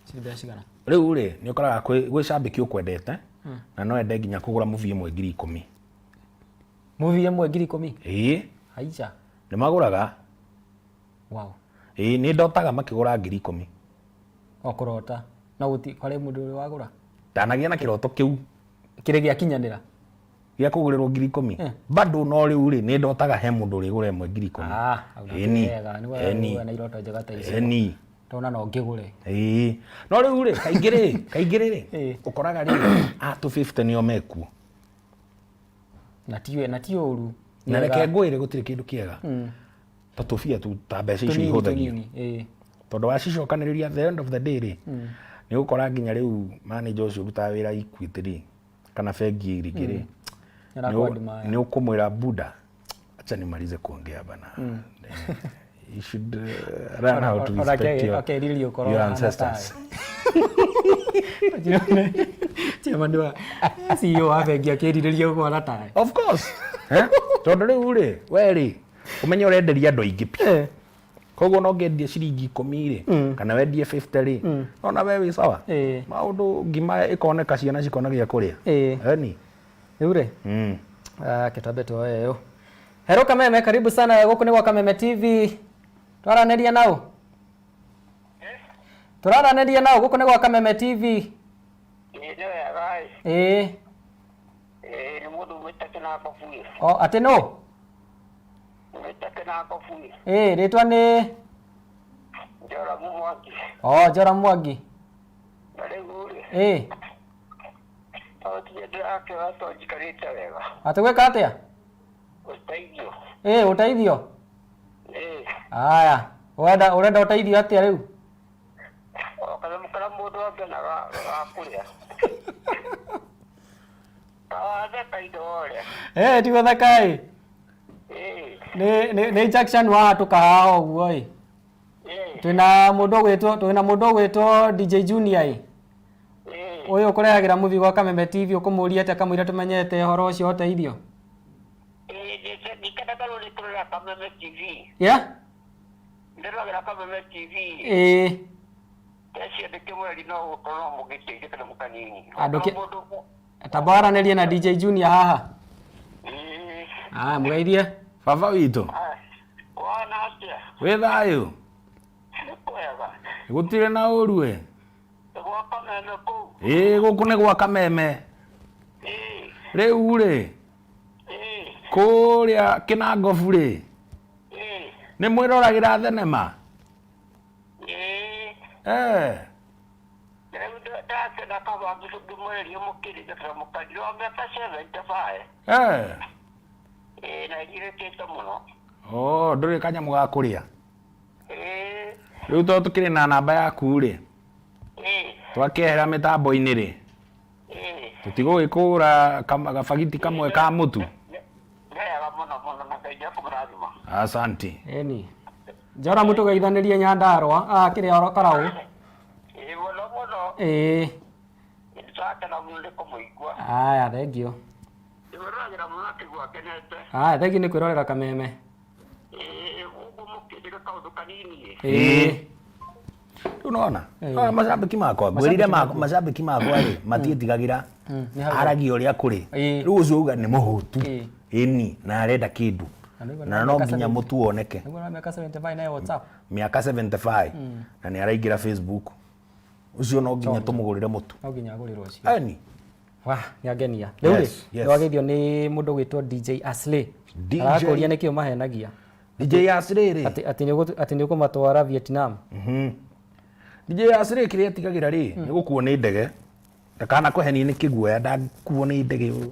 Cirĩ mbeca cigana? Rĩu rĩ, nĩ ũkoraga gwĩ cambĩki ũkwendete na no ende nginya kũgũra movie ĩmwe 10,000. Movie ĩmwe 10,000? Ĩĩ. Haica. Nĩ magũraga. Wow. Ĩĩ, nĩ ndotaga makĩgũra 10,000. O kũrota. No gũti harĩ mũndũ ũrĩ wagũra? Ndanagĩa na kĩroto kĩu. Kĩrĩ gĩakinyanĩra? Gĩa kũgũrĩrwo 10,000. Bado no rĩu rĩ, nĩ ndotaga he mũndũ ũrĩgũra ĩmwe 10,000. Ah, hau nĩ Ĩni. wega. Nĩ Ĩni. wega na iroto njega ta icio. Ĩni. Ndona no ngĩgũre. Ĩĩ. No rĩu rĩ, kaingĩ rĩ, kaingĩ rĩ, Ĩĩ. ũkoraga rĩ, a 250 nĩo mekuo. Na ti ũru. Na reke ngwĩre gũtirĩ kĩndũ kĩega. Ta tũbia tu, ta mbeca icio Tũnini, ihũthagio. tũnini, ĩĩ. Tondũ wacicokanĩrĩria at the end of the day rĩ, nĩ ũgũkora nginya rĩu manager ũcio ũrutaga wĩra Equity rĩ, kana bengi rĩngĩ rĩ, Nĩ arakũ-admire. nĩ ũkũmwĩra buda, acha nimalize kuongea bana. You should learn how to respect Akerirĩria gũkorwo your ahana ancestors. tawe. Chairman wa CEO wa bengi akĩrirĩria gũkorwo tawe. Of course. Eh? Tondũ rĩu rĩ, we rĩ, ũmenye ũrenderia andũ aingĩ pi. Koguo no ngĩendie ciringi 10 rĩ, kana wendie 50 rĩ, ona we wĩ sawa. Maũndũ ngima ĩkoneka, ciana cikona gĩa kũrĩa. Eni. Rĩu rĩ, kĩtambe tuoe ũyũ. Hello Kameme, karibu sana gũkũ nĩ gwa Kameme TV. Twaranĩria nau? Tũraranĩria nau gũkũ nĩ gwa Kameme TV. Ĩĩ, nĩ wega ĩ. Ĩĩ. Ĩĩ, nĩ mũndũ umĩte Kĩnango biũ. O atĩ nũ? Umĩte Kĩnango biũ. Ĩĩ, rĩtwa nĩ? Joramu Mwangi. O Joramu Mwangi. Na rĩu rĩ. Ĩĩ. To tiye ndĩrakĩoya to njikarĩte wega. Atĩ gwĩka atĩa? Ũteithio. Ĩĩ, ũteithio. Ĩĩ. Aya, ũrenda ũteithio atĩa rĩu? O kanyamũ karĩa mũndũ angĩona ga kũrĩa. Kawatheka indo ũrĩa. Ĩĩ, ti gũtheka ĩ. Ĩĩ. Nĩ Jackson wahatũka haha ũguo ĩ. Ĩĩ. Twĩna mũndũ ũgwĩtwo DJ Junior ĩ. Ĩĩ. Ũyũ ũkũrehagĩra movie gwa Kameme TV, ũkũmũria atĩa kamũira tũmenyete ũhoro ũcio wa ũteithio? Ĩĩ, ndikenaga rũrĩ kũrora Kameme TV. Yeah? Ndĩroragĩra Kameme TV. Ĩĩ. Tecio ndĩkĩmweri no gũkorwo no mũngĩteithia kanyamũ kanini. Andũ Mũndũ Tamba waranĩrie na DJ Junior haha. Ĩĩ. Aya, mũgeithie. Baba witũ. Wana atĩa? Wĩ thayũ? Nĩ kwega. Gũtirĩ na ũru we. Nĩ gwa Kameme kũu? Ĩĩ, gũkũ nĩ gwa Kameme. Ĩĩ. Rĩu rĩ, Ĩĩ. kũrĩa Kĩnangobu rĩ, Ĩĩ. nĩ mwĩroragĩra thenema? Ĩĩ. Eh. Rĩu ndakena kaba ngĩmweria mũkĩrĩte kamũkaniro wa mĩaka 75. Eh. Ĩĩ, na njirĩkĩte mũno. Oh, ndũrĩ kanyamũ ga kũrĩa. Ĩĩ. Rĩu tondũ tũkĩrĩ na namba yaku rĩ, Ĩĩ. twakĩehera mĩtambo-inĩ rĩ, Ĩĩ. tũtigũgĩkũra gabagiti kamwe ka mũtu. Nĩ wega mũno mũno na Ngai nĩekũmũrathima. Asante. Ĩni. Joramu tũgeithanĩrie Nyandarũa, kĩrĩa oro Karaũ. Ĩĩ, mũno mũno. Ĩĩ. Nĩndakena mũno nĩ kũmũigua. Aya, thengio. Ndĩmwĩroragĩra mũno akĩigua ngenete. Aya, thengio nĩ kwĩrorera Kameme. Ĩĩ, ũguo mũkĩndĩka kaũndũ kanini. Ĩĩ. Rĩu nona nona macambĩki makwa ngwĩrire macambĩki makwa rĩ matiĩtigagĩra, Nĩ hau. aragia ũrĩa kũrĩ. Ĩĩ. Rĩu ũcio auga nĩ mũhũtu. Ĩĩ. Ĩni na arenda kĩndũ Na nĩguo na no mĩaka nginya 70. mũtu woneke. Nĩguo na mĩaka 75 nayo WhatsApp. Mĩaka 75 na nĩ araingĩra Facebook, ũcio no nginya tũmũgũrĩre mũtu. No nginya agũrĩrwo ũcio. Eni. Wa, nĩangenia. Rĩu rĩ, Yes. nĩwageithio nĩ mũndũ ũgwĩtwo DJ Aslay. DJ Arakũria nĩkĩ ũmahenagia. DJ Aslay rĩ, Atĩ nĩũkũmatwara Vietnam. DJ Aslay kĩrĩa etigagĩra rĩ nĩ gũkuo nĩ ndege, ndakana kũhenie nĩ kĩguoya, ndakuo nĩ ndege ũyũ,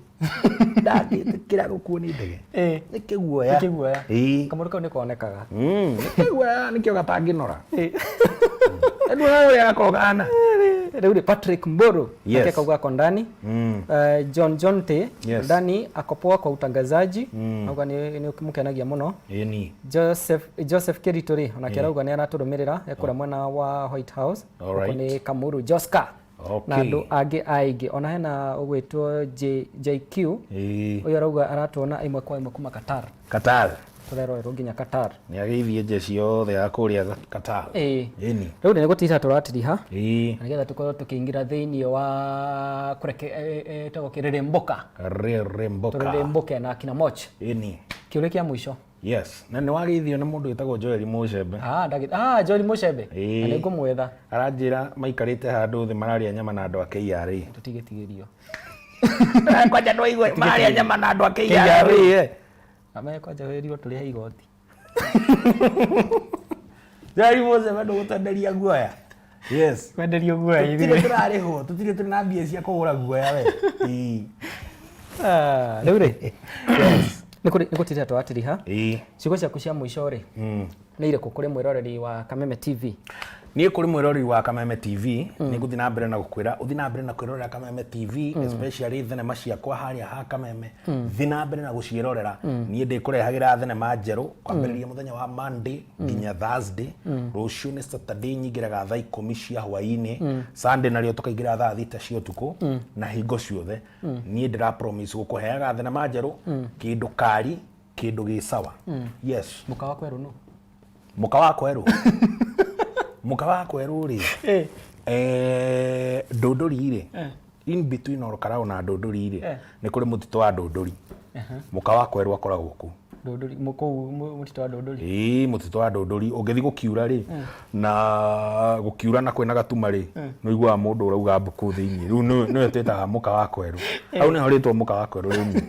ndangĩtĩkĩra gũkuo nĩ ndege. Ĩĩ. Nĩ kĩguoya. Nĩ kĩguoya. Ĩĩ. Kamũndũ kau nĩkonekaga. Nĩ kĩguoya, nĩkĩo gatangĩnora. Nduona ũrĩa gakoragwo kahana. Rĩu rĩ, Patrick Mburu Yes. akauga ako ndani. John John T ndani ako poa kwa utangazaji, auga nĩ mũkenagia mũno. Ĩni. Joseph Kiritu rĩ, onake arauga nĩ aratũrũmĩrĩra ekũrĩa mwena wa White House. All right. Gũkũ nĩ Kamuru Joska. Na andũ angĩ aingĩ. Ona hena ũgwĩtwo JQ. Ũyũ arauga aratuona ĩmwe kwa ĩmwe kuma Qatar. Qatar. Tũrerorerwo nginya Qatar. Nĩ ageithie jeshi yothe ya kũrĩa Qatar. Ĩni. Rĩu nĩ gũtiriha tũratiriha. Na nĩgetha tũkorwo tũkĩingĩra thĩinĩ wa kũreke ĩtagwo kĩrĩrĩmbũka. Rĩrĩmbũka. Tũrĩrĩmbũke na kina Moch. Ĩni. Kĩũria kĩa mũico. Yes. Na nĩ wageithio nĩ mũndũ wĩtagwo Joel Mũcembe. Ah, ah, Joel Mũcembe. Na nĩ ngũmwetha. Aranjĩra maikarĩte handũ thĩ mararĩa nyama na andũ a KRA. Tũtigĩtigĩrio. Kwanja ndwaigua mararĩa nyama na andũ a KRA. Ame kwanja wĩrirwo tũrĩhe igoti. Joel Mũcembe ndũgũtwenderia guoya. Yes. Kwenderio guoya ithuĩ. Tũtirĩ tũrarĩhwo, tũtirĩ tũrĩ na mbia cia kũgũra guoya we. Ĩĩ. Ah, rĩu rĩ. Yes. Nĩ gũtirĩha tũratiriha. Ciugo ciaku cia mũico rĩ. Nĩ irĩkũ kũrĩ mwĩroreri wa Kameme TV? Niĩ kũrĩ mwĩroreri wa Kameme TV nĩ ngũthiĩ na mbere na gũkwĩra ũthiĩ na mbere na kwĩrorera Kameme TV, especially thenema ciakwa harĩa ha Kameme. Thiĩ na mbere na gũciĩrorera. Niĩ ndĩkũrehagĩra thenema njerũ kwambĩrĩria mũthenya wa Monday nginya Thursday. Rũciũ nĩ Saturday, nyingĩraga thaa 10 cia hwaĩ-inĩ. Sunday narĩo tũkaingĩra thaa 6 cia ũtukũ. Na hingo ciothe niĩ ndĩra promise gũkũheaga thenema njerũ, kĩndũ kari, kĩndũ gĩ sawa. Yes. Mũka wa kwerũ nũ? Mũka wa kwerũ? Mũka wa kwerũ rĩ, Ndũndũri rĩ, in between Ol Kalou na Ndũndũri rĩ, nĩ kũrĩ mũtitũ wa Ndũndũri. Mũka wa kwerũ akoragwo kũu. Ndũndũri, kũu mũtitũ wa Ndũndũri? Ĩĩ, mũtitũ wa Ndũndũri. Ũngĩthiĩ gũkiura rĩ, na gũkiura na kwĩna gatuma rĩ, nĩ ũiguaga mũndũ ũrauga mbu kũu thĩinĩ. Rĩu nĩwe twĩtaga mũka wa kwerũ. Hau nĩho rĩtwa mũka wa kwerũ rĩumire.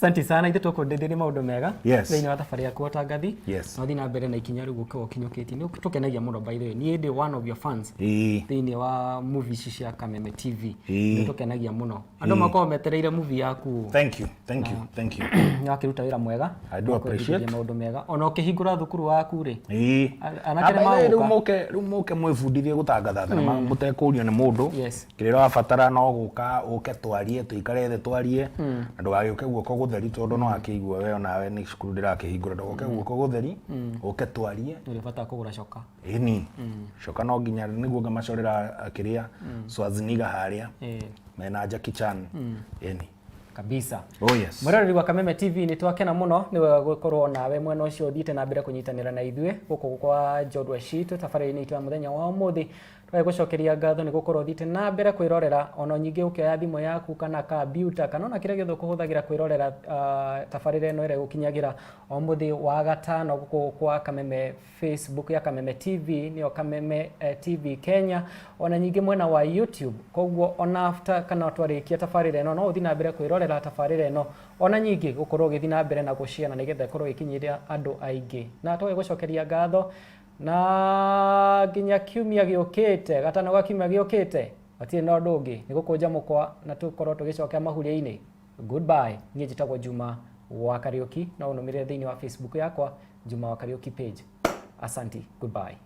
Asante sana, ithuĩ tũkũndĩndĩria maũndũ mega Yes. thĩinĩ wa thabarĩ yaku ũtangathi. Yes. Na ũthiĩ na mbere na ikinya rĩu gũkorwo ũkinyũkĩtie. Nĩ ũtũkenagia mũno, by the way. Niĩ ndĩ one of your fans thĩinĩ wa movie ici cia Kameme TV. Nĩ ũtũkenagia mũno. Andũ makoragwo metereire movie yaku. Thank you, thank you, thank you. Nĩ wakĩruta wĩra mwega. I do appreciate. Maũndũ mega. Ona ũkĩhingũra thukuru waku rĩ. Anake Na by the way, rĩu nĩmagũka. mũke, rĩu mũke mwĩbundithie gũtangatha thenema mũtekũrio nĩ mũndũ. Yes. Kĩrĩa ũrabatara no gũka ũke twarie, tũikare thĩ twarie, na ndũgagĩũke guoko gũtheri tondũ no akĩigua we onawe nĩ cukuru ndĩrakĩhingũra. Ndũgoke guoko gũtheri, ũke twarie. Nĩ ũrĩ bata kũgũra coka. Ĩni. Coka no nginya nĩguo ngamacorera kĩrĩa Schwarzenegger harĩa mena Jackie Chan. Ĩni. Kabisa. Oh yes. Mwĩroreri wa Kameme TV, nĩ twakena mũno nĩ wega gũkorwo nawe mwena ũcio ũthiĩte na mbere kũnyitanĩra na ithuĩ gũkũ kwa Njorua Citũ tabarĩra-inĩ itũ ya mũthenya wa ũmũthĩ. Tũgagũcokeria ngatho nĩ gũkorwo ũthiĩte na mbere kwĩrorera, ona nyingĩ ũkĩoya thimũ yaku kana kambiuta kana ona kĩrĩa gĩothe ũkũhũthagĩra kwĩrorera tabarĩra ĩno ĩrĩa ĩgũkinyagĩra o mũthĩ wa gatano gũkũ kwa Kameme Facebook ya Kameme TV, nĩyo Kameme TV Kenya, ona nyingĩ mwena wa YouTube. Koguo ona after kana twarĩkia tabarĩra ĩno no ũthiĩ na mbere kwĩrorera tabarĩra ĩno, ona nyingĩ gũkorwo ũgĩthiĩ na mbere na gũshare na nĩgetha ĩkorwo ĩgĩkinyĩra andũ aingĩ. Na tũgagũcokeria ngatho na nginya kiumia gĩũkĩte, gatano ga kiumia gĩũkĩte, hatirĩ na ũndũ ũngĩ, nĩ gũkũnja mũkwa na tũkorwo tũgĩcokia mahuria-inĩ. Goodbye. Niĩ njĩtagwo Juma wa Kariuki, no ũnũmĩrĩre thĩinĩ wa Facebook yakwa, Juma wa Kariuki page. Asanti. Goodbye.